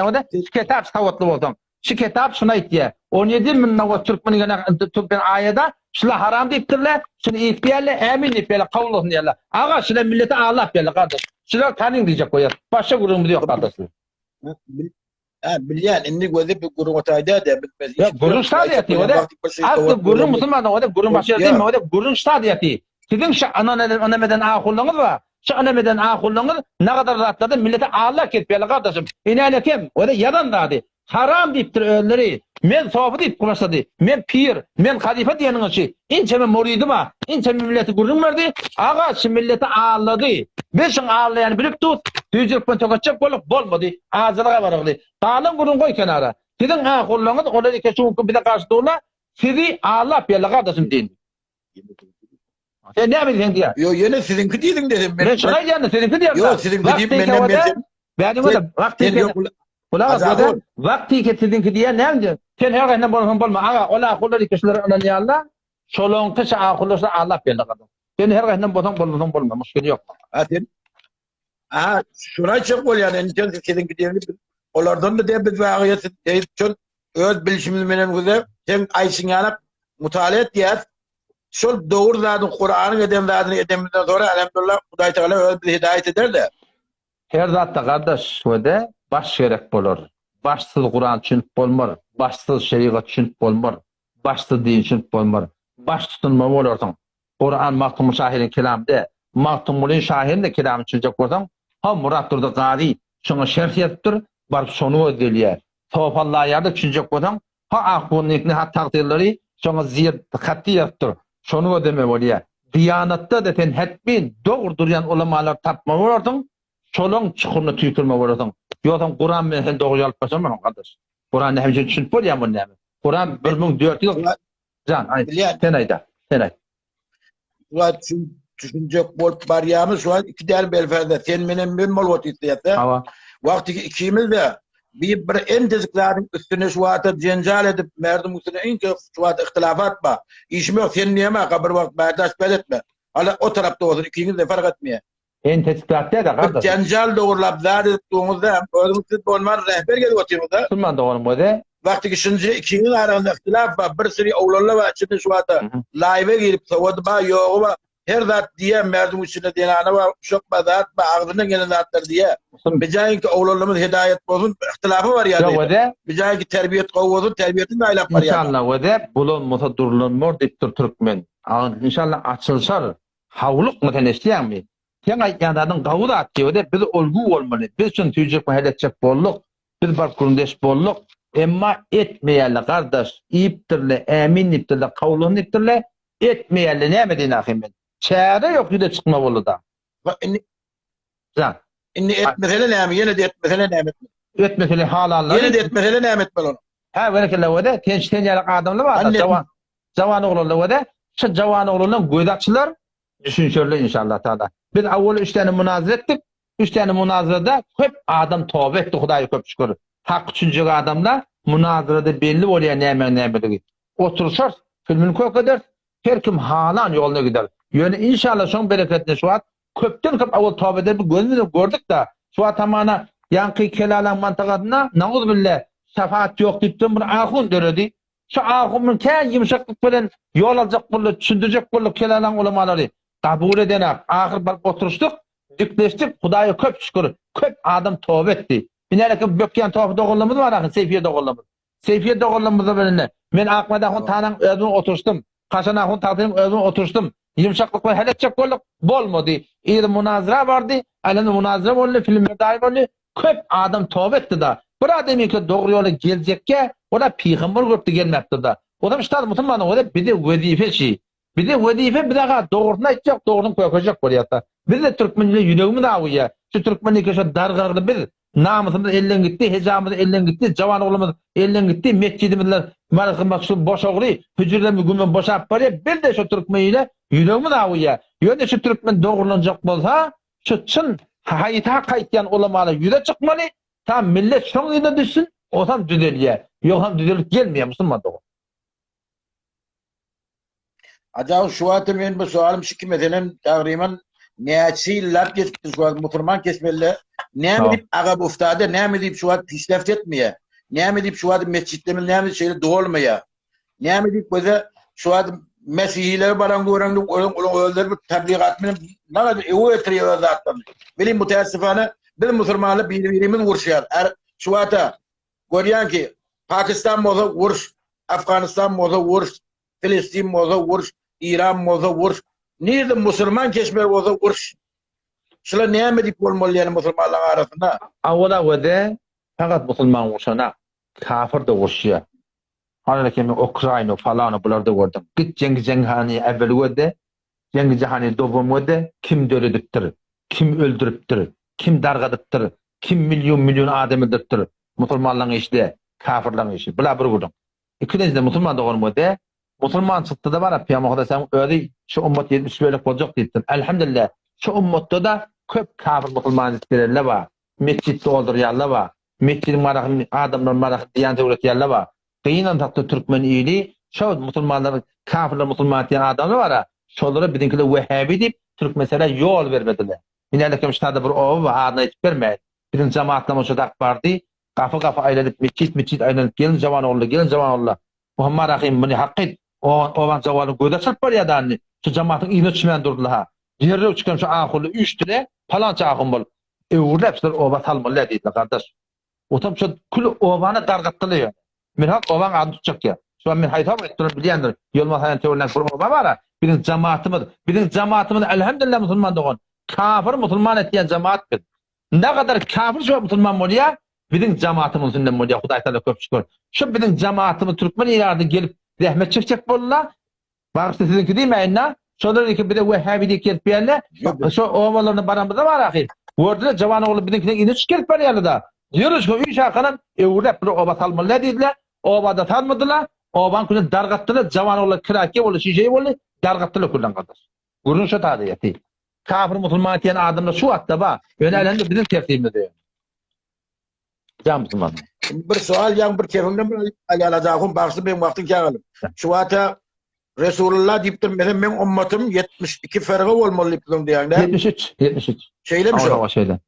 edip şu kitap sowatly bolsaň. Şu kitap şuny aýtýar, 17 ýyl mundan ozal türkmen ýene türkmen aýada şula haram diýipdirler, şuny iýip diýerler, ämin diýip ýerler, kabul bolsun diýerler. Aga şular milleti aldap ýerler gardaş. Şular tanyň diýjek bolýar. Başga gürrüňimiz ýok gardaş. Hä bilýän indi gözi bir gürrüň otaýda da bilmez. Ýok gürrüň şa diýýär o-da. Asly gürrüň musulman o-da gürrüň başga ýerde diýme o-da gürrüň şa diýýär. Siziň şu ynam eden ynam eden ahullaňyz bar. Şu ynam eden ahullaňyz nagadar zatlarda millete alla kesip ýaly gardaşym. Inäne kem, o-da ýazan zady. Haram diýipdir özleri. Men sopy diýip başlady. Men pir, men halypa diýeniňiz şu. Inçeme muridi bar. Inçeme milleti gürrüň berdi. Aga şu milleti allady. Biz şuň allaýany bilip dur. Süýjülik bilen töketjek bolduk, bolmady. Ajylyga baragly. Galan gürrüň goý kenara. Siziň ahullaňyz olar eke şu günki bize garşy durlar. Sizi allap ýaly gardaşym diýdi. Sen näme diýseň diýýär. Ýo, ýene siziňki diýdiň desem men. Men şony aýdýan-da, siziňki diýýän. Ýo, siziňki diýip menden men sen. Bäri bolsa, wagty Sen ýok. Gulak as, wagty ki siziňki diýýän näme diýýän? Sen her gaýyndan bolsaň bolma. Aga, ol ahullar iki şulara ynanýarlar. Şolaňky şu ahullar şular allap berdi gadam. Sen her gaýyndan bolsaň bolmasaň bolma, muşkil ýok. Ha sen Ha, şuny aýtjak bolýan, indi sen siziňki diýeni biz olardan da diýip biz bagy siz şol öz bilşimiz menen güze sen aýşyň ýaly mutala etýäs. Şol dogry zadyň Kuranyň eden zadyny edemizden sonra elhamdülillah Hudaý Tagala öz bizi hidaýat eder-de. Her zatda gardaş we-de baş gerek bolar. Başsyz Kuran düşünip bolmar, başsyz şerigat düşünip bolmar, başsyz din düşünip bolmar. Baş tutunmaly bolarsyň. Kuran Magtymguly şahyryň kelamy däl. Magtymguly şahyryň da kelamyny düşünjek bolsaň, ha Muratdurdy Gazy şoňa şerh ýazypdyr, baryp şony gözlelýär. Sopy Allaýarda düşünjek bolsaň, ha Ahundyňkyny ha tagtyrlary şoňa zir hatty ýazypdyr, şony gözleme bolýar. Diýanatda-da sen hetmin dogry durýan ulamalary tapmaly bolarsyň, şolaň çukuryna tüýkürme bolarsyň. Ýogsam Kuran bilen sen dogry ýalyp başarmarsyň gardaş. Kuran näme üçin düşünip bolýar muny näme? Kuran 1400 Jan, aýt. Bilýän. Sen aýda. Sen aýt. Şu düşün, düşünjek bolup barýamyz şu an iki däl belferde sen menem men bolup otyrys. Hawa. Wagty ikimiz de bir bir entezik zadyň üstüne şu wagta jenjal edip merdim üstüne iň köp şu wagt ihtilafat bar. Işim ýok sen diýeme bir wagt bärdaş bel etme. Hala o tarapda bolsun ikiňiz de fark etmeýär. Entejik zat däl-de, Bir gardaş. jenjal dogurlap zat edip durňyz-da, özüňiz siz bolman rehber gezip otyňyz-da. Musulman doganym göze. Wagty düşünje ikiňiz arasynda ihtilaf bar, bir süri oglanlar bar içinde şu wagta laýwa girip sowady bar, ýogy bar, her zat diýýär, merdiň içinde zenana bar, uşak bar, zat bar, agzyndan gelen zatlar diýýär. Bijaýyňky oglanlarymyz hidaýat bolsun, ihtilafa barýar Ýok diýýär. göze. Bijaýyňky terbiýet gowy bolsun, terbiýetini de aýlap barýar. Inşallah göze, bulanmasa durlanmor diýipdir türkmen. Inşallah açylşar. Hawlukma sen eşidýäňmi? Seň aýtýan zadyň gawy zat diýip-de biz olgu bolmaly. Biz şuny tüýjek we hal etjek bolduk. Biz baryp gürrüňdeş bolduk. Emma etmeýärler gardaş. Iýipdirler, ämin diýipdirler, kabul bolsun diýipdirler. Etmeýärler näme diýin ahym men. Çäre ýok ýüze çykma boldy-da. Indi Jan. Indi etmesele näme? Ýene-de etmesele näme etmeli? Etmesele halallar. Ýene-de etmesele näme etmeli ony? Hä, berekella wede, sen sen ýaly adamlar bar-da, jawan. Jawan oglanlar wede, şu jawan oglanlaryň gözi açylar, düşünşerler inşallah taala. Biz awwal üç däne munazara etdik. Üç däne munazarada köp adam toba etdi, Hudaýa köp şükür. Hak düşünjek adamlar munazarada belli bolýar nämäň nämeligi. Oturyşarys, filmini kökederis, her kim halan ýoluna gider. Ýöne inşallah şoň bereketine şu wagt köpden köp awwal toba eder biz gözümiz bilen gördük-da. Şu wagt hamana ýaňky kelalaň mantagasynda nauzubille şefaat ýok diýip duran bir ahun döredi. Şu ahumyň kän ýumşaklyk bilen ýol aljak boldy, düşündirjek boldy kelalaň ulamalary. Kabul edenak. Ahyr baryp oturyşdyk, dikleşdik, Hudaýa köp şükür, köp adam toba etdi. Ine bökýän Topy doganlarymyz bar ahyr, Seýfiýe doganlarymyz. Seýfiýe doganlarymyz bilen ine, men Akmyrat ahun tanaň özüm oturyşdym. Kaşan ahun tagtynyň özüm oturyşdym. Ýumşaklyk bilen hal etjek bolduk, bolmady. Yzy munazara bardy, aýlandy munazara boldy, filmler daýy boldy. Köp adam toba etdi-da. Bir adamyňky dogry ýola geljekkä, ola pygamber görüpdi gelmäpdir-da. Olam ştat musulmanyň özi bize wezipe şi. Bize wezipe biz aga dogrusyny aýtjak, dogrusyny kökejek bolýas-da. Biz-de türkmenler ýüregimiz awuýa. Şu türkmeniki şo dargagly biz namysymyz elden gitdi, hejamyz elden gitdi, jawan oglumyz elden gitdi, metjidimizler marhym şu boş ogry, hüjrelerimiz gümem boşap barýa. Biz-de şo türkmenile ýüregimiz awuýa. Ýöne şu türkmen dogrulanjak bolsa, Şu çyn haýyta hak aýtýan ulamalar ýüze çykmaly, ta millet şoň yzyna düşsün, osam düzelýär. Ýogsam düzelip gelmeýär musulman dogan. Ajaw şu wagta men bu soalym şu ki meselem tagryban näçe ýyllap geçipdir şu wagt musulman kesmeli näme diýip agap uftady näme diýip şu wagt pişleft etmeýär näme diýip şu wagt metjitlerimiz näme şeýle dolmaýar Näme diýip göze şu wagt mesihilere baran göreňde olaryň olaryň özleri bir tebligat bilen nagadyr öwe getirýär öz zatlaryny. Welin mütäessifane biz musulmanlar biri-birimiz uruşýar. Er şu wagta görýän ki Pakistan bolsa uruş, Afganistan bolsa uruş, Filistin bolsa uruş, Iran bolsa uruş. Nirde musulman keşmer bolsa uruş. Şular näme diýip bolmaly ýani musulmanlaryň arasynda? Awala göze fakat musulman urşanak, kafir de uruşýar. Hany eken men Ukraina falany bularda gördüm. Git Jengi Jengihany äwweli gözle, Jengi Jahany dowam gözle, kim döredipdir, kim öldüripdir, kim dargadypdyr, kim million million adam öldüripdir. Musulmanlaň işi däl, kafirlaň işi. Bula bir gürrüň. Ikilenjiden musulman doganym gözle, musulman çykdy-da bara Pygamber Hudaýsaň özi şu ummat 73 bölek boljak diýipdir. Elhamdülillah şu ummatda-da köp kafir musulman edip gelenler bar. Metjit doldurýanlar bar. Metjidiň marahyny adamlaryň marahyny zyýan töwretýänler bar. Gynansakda türkmen ili şo musulmanlar kafirler musulman etýän adamlar bara şolara biziňkiler wehhabi diýip türkmensara ýol bermediler. Minälekem ştada bir oba bar adyny aýtyp bermäýin. Biziň jamaatlarymyz şo dak bardy. Gapy gapy aýlanyp metjit metjit aýlanyp gelin jawan ogullar gelin jawan ogullar. Muhammad rahym muny hak et. Oban jawanyň gözi açylyp barýar da indi. Şu jamatyň yzyna düşmän durdylar ha. Derrew çykan şu ahunlar üýşdüler palança ahun bolup. Öwrüläp şular oba salmaly däl diýdiler gardaş. Otam şo kül obany dargatdylar ýöne. Men hak obaň adyny tutjak ýa. Şu wagt men haýsy oba aýdyp duran bilýändir. Ýolmasaýan töweregindäki bir oba bar-a. Biziň jamatymyz, biziň jamatymyz elhamdülillah musulman dogan. Kafir musulman etýän jamaat biz. Nagadar kafir şu wagt musulman bolýa, biziň jamatymyz üstünden bolýa Hudaý Taala köp şükür. Şu biziň jamatymyz türkmen ilaty gelip zähmet çekjek boldular. Bagyşda siziňki diýmäýin-dä. Şolar iki bize wehhabi diýip gelip berýärler. Şo obalaryna baramyzda bar ahyr. Gördüler, jawan ogly biziňkiden yna çykyp gelip barýarlar-da. Ýörüş şu üç arkadan öwrüläp bir oba salmaly diýdiler. Obada salmadylar. Obany külden dargatdylar. Jawan ogly kirakiýe boldy, şişeýi boldy. Dargatdylar külden gardaş. Gürrüň şo taýda ýaty. Kafir musulman diýen adamlar şu wagtda bar. Ýöne elende biziň tertibimizde. Jan musulman. Bir sual ýa bir kefiňden bir alýan adamym bagşy benim wagtym kägalim. Şu wagta. Resulullah diýipdir, menem meň ummatym 72 ferga bolmaly diýipdir diýýäň dä? 73, 73. Şeýlemi şo? Hawa, şeýle.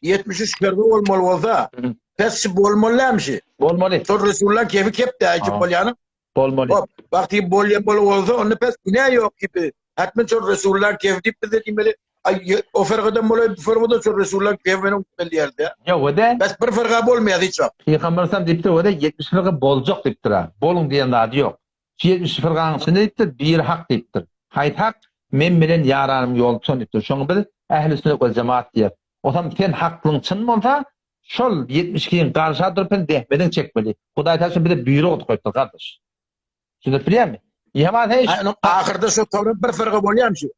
73 ferga bolmaly bolsa, pes şu bolmaly dämi Bolmaly. Şol Resulullah kefi kep dä, aýtjak bolýanyň. Bolmaly. Hop, wagty bolýan bol bolsa, onda pes günä ýok diýip, hatmen şol Resulullah kefi diýip biz diýmeli. Aý, o fergadan bolaý, bu fergadan şol Resulullah kefi meniň diýmeli diýerdi. Ýok, o-da. Bes bir ferga bolmaýar hiç wagt. Pygamber sallam diýipdir, o-da 70 ferga boljak diýipdir. Boluň diýen zady ýok. Şu 70 fyrganyň içinde diýipdir, biri hak diýipdir. Haýsy hak? Men bilen ýaranym ýol tutan diýipdir. Şoňa biz ähli sünnet we jemaat diýýäris. Osam sen haklyň çyn bolsa, şol 72-iň garşa durup sen zähmediňi çekmeli. Hudaý Taala şony bize buýruk edip goýupdyr, gardaş. Düşünip bilýärmi? Ýaman hiç. Ahyrda şo towra bir fyrga bolýarmy şu?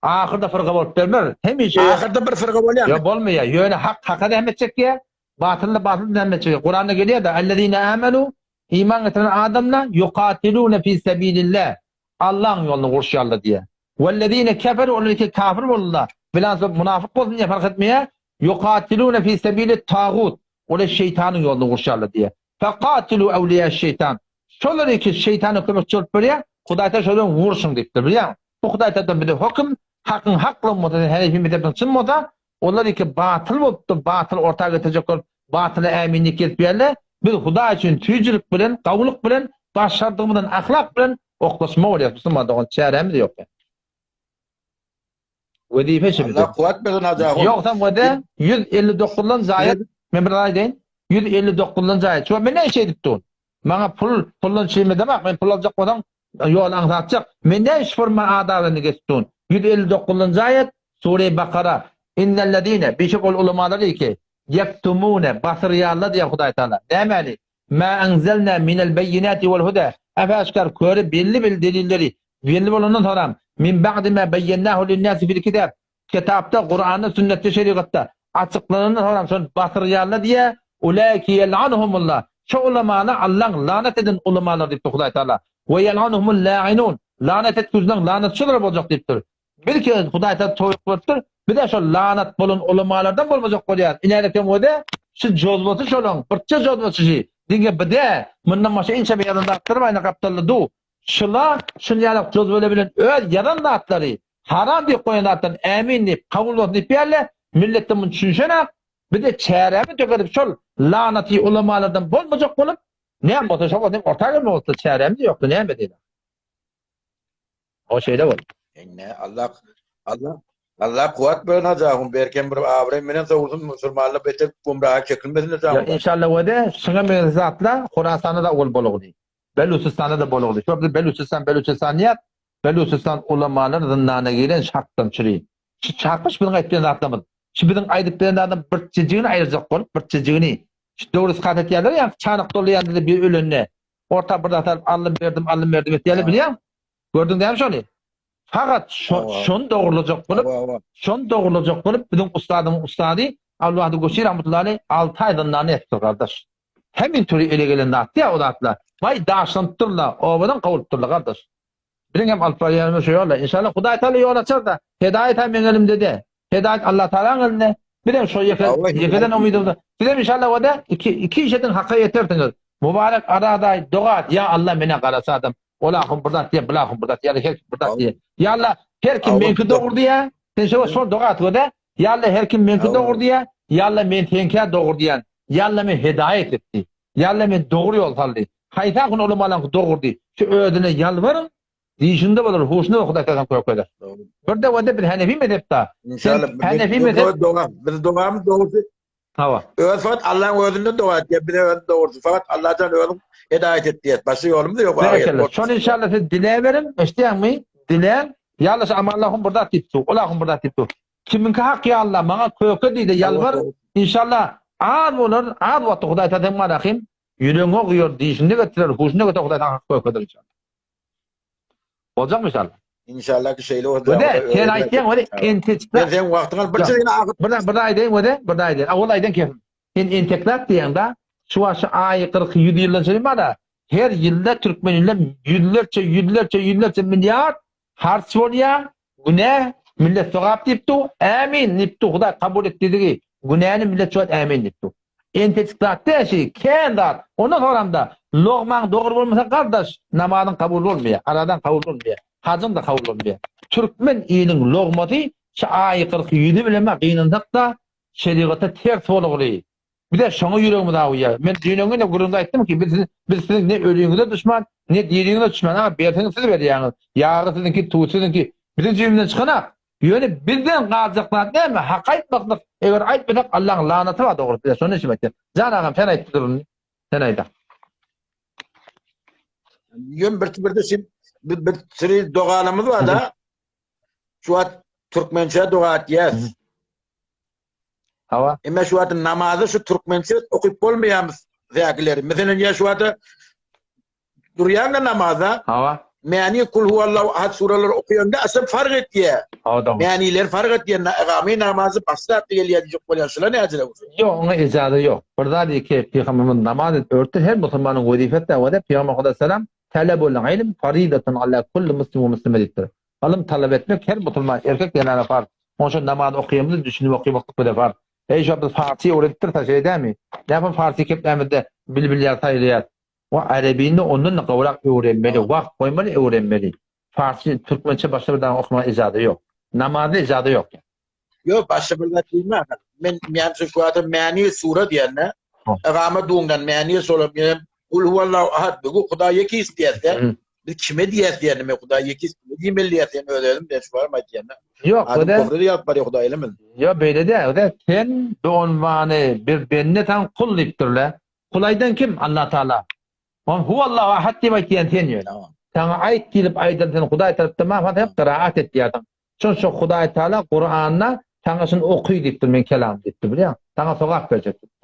Ahyrda fyrga bolup bermez. Hemişe. Ahyrda bir fyrga bolýarmy? Ýok, bolmaýar. Ýöne hak haka zähmet çekýär, batyl-da batyl zähmet çekýär. Kuranda gelýär-de, Ellezine amenu Iman getiren adamlar yukatilune fi sebilillah Allaň ýolunda uruşýarlar diýýär. Wellezine keferu olar ki kafir boldular. Bilan soň munafyk bolsun diýe fark etmeýär. Yukatilune fi sebilit tagut olar şeýtanyň ýolunda uruşýarlar diýýär. Fekatilu ewliýaş şeýtan şolar ki şeýtana kömekçi bolup berýär. Hudaý Taala şolar bilen uruşyň diýipdir. Bilýäňmi? Bu Hudaý Taaladan bize höküm hakyň haklygy bolsa sen henefi mezhebiň çyn bolsa Olar iki batyl bolupdyr, batyly orta getirjek bolup, batyla ämin diýip gezip ýörler. Biz Hudaý üçin süýjülik bilen, gowulyk bilen, başardygymyzdan ahlak bilen oklaşma bolýar, musulman dogan, çärämiz ýok. Wezipe şu bize. Allah kuwwat bersin Hajy ahun. Ýogsam wede 159-dan zaýat, men bir zat aýdaýyn, 159-dan zaýat. Şu men näme şeýdip dur? Maňa pul, puldan şeýme demek, men pul aljak bolsaň, Ýol aňsatjak. Men näme iş forma adabyny geçip durun. 159-njy aýat, Sure Bakara. Innellezine, bişek ol ulamalar ki, ýektumune, basyrýarlar diýýär Hudaý Taala. Nämäni? Ma enzelna minel beýinati wal huda. Äp-äşgär, köre belli-belli delilleri belli bolandan soňram, min ba'di ma beýennahu linnasi fil kitab. Kitapda, Kuranda, sünnetde, şerigatda açyklanandan soňram şony basyrýarlar diýýär. Ulaiki ýel'anuhumullah. Şo ulamany Allaň lanat eden ulamalar diýipdir Hudaý Taala. We ýel'anuhumul la'inun. Lanat etgüjileriň lanaty şolara boljak diýipdir. Biz ki Hudaý Taala towfyk beripdir. Biz-de şol lanat bolan ulamalardan bolmajak bolýarys. Inälekem wede şu jozbasy şolaň, birçe jozbasy şi. Diňe bu däl, mundan başga ençeme ýazan zatlary bar ine gapdalda du. Şula şun ýalak jozbele bilen öz ýazan zatlary haram diýip goýan zatlaryny ämin diýip kabul bolsun diýip ýärler, milletde muny düşünşenak, bize çärämi tökedip şol lanaty ulamalardan bolmajak bolup näme bolsa şo bolsun orta gelme bolsa çärämiz ýokdy näme diýdi. O şeýle boldy. Indi Allah Allah Allah kuwwat bersin Hajy berken bir abraý menen sowulsyn musulmanlar beter gumraha çekilmesin Hajy. Inşallah wede şuňa meňzeş zatlar Horasanda da ol bolugdy. Belüçistanda-da bolugdy. Şo biz Belüçistan, Belüçistan diýýäs. Belüçistan ulamalar zyndana giren şakdan çüri. Şu çakmyş biziň aýdyp beren zatlarymyz. Şu biziň aýdyp beren zadyň bir çijigini aýyrjak bolup, bir çijigini. Şu döwrüs kat etýärler ýa çanak dolaýan diýip bir ölende. Orta bir zat alyp aldym berdim, aldym berdim etýärler bilýäň? Gördüň dämi şony? Fakat şony dogrulajak bolup, şony dogrulajak bolup biziň ussadymyň ussady Abdulwahid Goçy rahmetullahi aleyh 6 aý zyndanda ýatypdyr gardaş. Hemin türi ele gelen zatdy ýa o zatlar. Baý daşlanypdyrla, obadan kowulypdyrla gardaş. Biziň hem alyp barýanymyz şu ýolla. Inşallah Hudaý Taala ýol açar-da. Hedaýat hem meň elimde-de. Hedaýat Allah Taalaň elinde. Biz hem şo ýeke ýekeden umydymyz. Siz hem inşallah o-da iki iki iş ediň haka ýetersiňiz. Mubarek Aradaý doga et. Ýa Allah mene garasa adam. Ol ahun bir zat diýýär, bul ahun bir zat diýýär, her kim bir zat diýýär. Ýa Allah her kim meňki dogry diýýär. Sen şo şol doga et o-da. Ýa Allah her kim meňki dogry diýýär. Ýa Allah men seňkä dogry diýýän. Ýa Allah men hedaýat et diý. Ýa Allah men dogry ýol sal diý. Haýsy ahun ulamalaňky dogry diý. Şu özüne ýalbaryň, diýşinde bolar, huşunda bolar Hudaý taýdan kömek eder. Bir de wede biz Hanefi mezhepda. İnşallah Hanefi mezhep doga, biz dogamyz dogrusy. Hawa. Öz fakat Allah'ın özünden doga etýär, bize öz dogrusy. Fakat Allah'tan özüň hedaýat et diýär. Başga ýolumyz ýok. Berekella. Şony inşallah siz diläberiň, eşidýäňmi? Diläň. Ýa Allah şu Amanallahum bir zat diýip dur. Ol ahun bir zat diýip dur. Kimiňki hak ýa Allah maňa köke diýde ýalbar inşallah az bolar az wagtda Hudaý taala sen malahym ýüregiňe guýar dişinde getirer huşunda getirer Hudaý saňa hak kökedir inşallah. Boljakmy inşallah? İnşallah ki şeýle bolsa. Wede sen aýtýaň wede enteçde. Men seň wagtyňy alyp bir çizgini agyp. Bir bir aýdaýyn wede bir aýdaýyn. Awal aýdan kesim. Sen entekläp diýýäň da şu wagt şu aý 40 100 ýyldan şeýle bar her ýylda türkmen ilinde ýüzlerçe ýüzlerçe ýüzlerçe milliard harç bolýar Günä millet sogap diýip dur, ämin diýip dur, Hudaý kabul et diýdigi, günäni millet şu wagt ämin diýip dur. Entejik zat däl şi, kän zat. Ondan soramda. Logmaň dogry bolmasa gardaş, namazyň kabul bolmaýar, arazaň kabul bolmaýar, hajyň-da kabul bolmaýar. Türkmen iliniň logmasy şu aýy kyrky ýüzi bilen gynansak-da şerigata ters bolugly. Bize şoňa ýüregimiz awuýar. Men düýn-öňňin-de gürrüňde aýtdym ki, biz biz siziň ne öliňize duşman, ne diriňize duşman. A berseňiz siz berýäňiz. Ýagy siziňki, tuzy siziňki. Biziň jübimizden çykanak. Ýöne bizden galjak zat näme? Haky aýtmaklyk. Eger aýtmasak Allaň lanaty bar dogrusy bize. Şony üçin aýtýan. Jan agam sen aýt dur indi. Sen aýda. Ýön bir bir de bir bir sürü dogalarymyz bar da. Şu wagt türkmençe doga etýäs. Hawa. Emma şu wagt namazy şu türkmençe okyp bolmaýamyz zäkileri. Meselen ýa şu wagt durýan namaza. Hawa. Mäni kul huwallahu ahad suralary okaýanda asam fark etýär. Hawa dogry. Mäniler fark etýär. Egami namazy başda gelýär diýjek bolýan şular näjele bolsa. Ýok, oňa ejaza ýok. Bir zat iki, Pygamberimiz namaz edip öwretdi, her musulmanyň wezipesi däwede Pygamber Hudaýsalam Talabul ilm faridatun ala kulli muslim we muslime diýipdir. Ylym talap etmek her musulman erkek zenana farz. Onuň üçin namaz okaýamyzda düşünip okamaklyk bize farz. Eý şo biz farsy öwredipdiris ha şeýle dälmi? Näme farsy keplämizde bilbil ýaly saýlaýas. O arebini ondan-da gowrak öwrenmeli, wagt goýmaly öwrenmeli. Farsy türkmençe başga bir zat okamaga ijaza ýok. Namazda ijaza ýok. Ýok, başga bir zat diýme. Men men şu wagta mäni sura diýende, agama duňdan mäni sura men Kul huwallahu ahad bu Hudaý ýekis diýse, biz kime diýäs diýende men Hudaý ýekis kime diýmeli diýäs men öz özüm diýen şu barym aýtýan. Ýok, o da kufre ýazyp barýar Hudaý elimiz. Ýok, beýle däl. O da sen bu onwany bir bende sen kul diýipdirler. Kul aýdan kim? Allah Taala. On huwallahu ahad diýip aýtýan sen ýöne. Saňa aýt diýlip aýdan sen Hudaý tarapdan ma sen gyraat etýärdiň. Şon şo Hudaý Taala Kuranda saňa şuny oky diýipdir men kelam diýipdir bilýäň. Saňa sogap berjek diýipdir.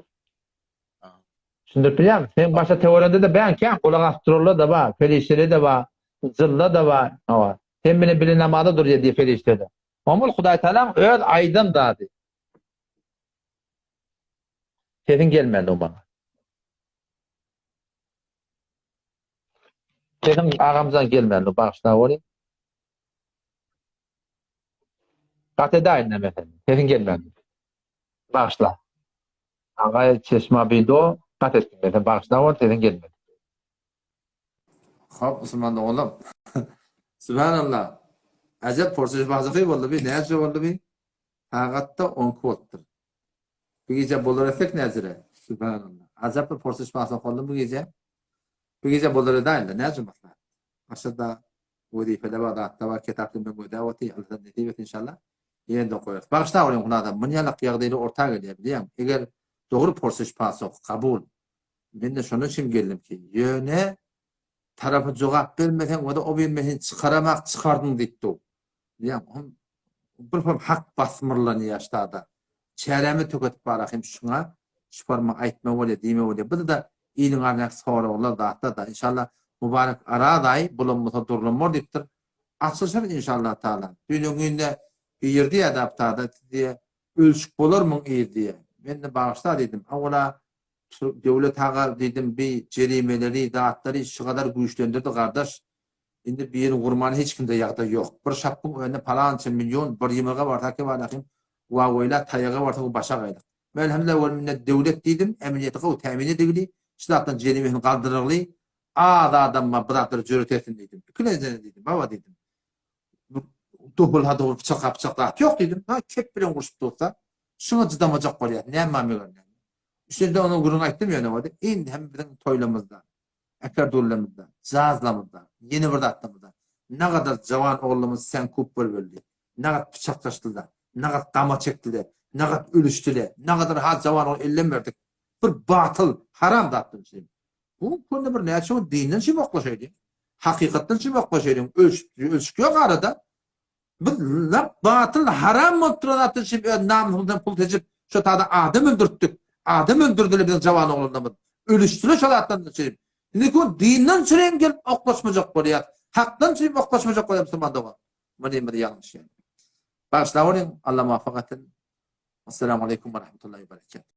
Düşündirip bilýäňmi? Sen başa töwerende-de bän kän gulak asyp durarlar-da bar, perişdeler-de bar, jynlar-da bar. Hawa. Sen bilen bile namaza durýar diýip perişde-de. Oňa Hudaý Taalaň öz aýdan zady. Sesiň gelmedi maňa. Sesiň agamjan gelmedi, bagyşla boli. Gat edäýin näme sen. Sesiň gelmedi. Bagyşla. Agay çeşma bido gat etdim men sen bagyşla bol sesiň gelmedi. Hop musulman doganlar. Subhanallah. Ajap porsuş bazyky boldy bi, näce boldy bi? Sagatda 12 bolupdyr. Bu gije bolar etsek näcire? Subhanallah. Ajap bir porsuş basyk boldy bu gije. Bu gije bolar edäýin-de, näce maslahat? Başda wezipede bar, zatda bar, kitapda men gözläp otyr, Allah nesip etsin inşallah. Ýene-de goýarys. Bagyşla olyň hunada, munýalak ýagdaýlar orta gelýär, bilýäňmi? Eger dogry porsuş pasok, kabul. Men-de şonuň üçin geldim ki, ýöne tarapa jogap bermeseň, o-da o bir men seni çykaramak çykardyň diýip dur. Bilýäňmi? Hum bir form hak basmyrlanýar ştada. Çärämi töketip bar ahym şuňa şu forma aýtma bolýar, diýme bolýar. Bu-da iliň arasyndaky soraglar, zatlar-da. Inşallah mübarek Araz aýy bulanmasa durlanmar diýipdir. Açylyşar inşallah taala. Düýn öňňinde girdi ýa-da aptada diýe ölçüp bolarmyň yz diýe. Men-de bagyşla diýdim. Awala Döwlet aga diýdim bi jerimeleri zatlary şugadar güýçlendirdi gardaş. Indi birini gurmana hiç kimde ýagdaý ýok. Bir şapbyň önüne palança milýon bir ýumruga barsa ki bar ahim waweýla taýaga barsa bu başa gaýlyk. Melhemdullah ol minnet döwlet diýdim emniýeti gowy tämin edigli şu zatlaryň jerimesini galdyrygly az adam bar bu zatlary jüret etsin diýdim. Ikilenjene diýdim baba diýdim. Dogul ha dogul pyçak ha pyçak zat ýok diýdim. Ha kep bilen urşup dursa şuňa jydamajak bolýar. Näme bar meger näme. Üçünjide onuň gürrüňini aýtdym ýöne boldy. Indi hem biziň toýlamyzda, äkerdurlamyzda, jazlamyzda, ýene bir zatlamyzda nagadar jawan ogullarymyz seňkup bolup öldi. Nagat pyçaklaşdylar, nagat gama çekdiler, nagat ölüşdiler, nagadar ha jawan ogul elden berdik. Bir batyl, haram zatdan üçin. Bu könde bir näçe gün dinden şim oklaşaýdyň. Hakykatdan şim oklaşaýdyň. Ölçüp, ölçük ýok arada. Biz lap batyl haram bolup duran zatdan şim öz namysymyzdan pul seçip şo tada adam öldürtdik. Adam öldürdiler biziň jawan oglanlarymyz. Ölüşdiler şo zatdan şim. Indi kun dinden çürim gelip oklaşmajak bolýar. Hakdan çürim oklaşmajak bolýar musulman dogan. Muny bir ýalňyş ýaly. Bagyşlap olyň. Allah muwafak etsin. Assalamu aleýkum we rahmetullahi we berekatuh.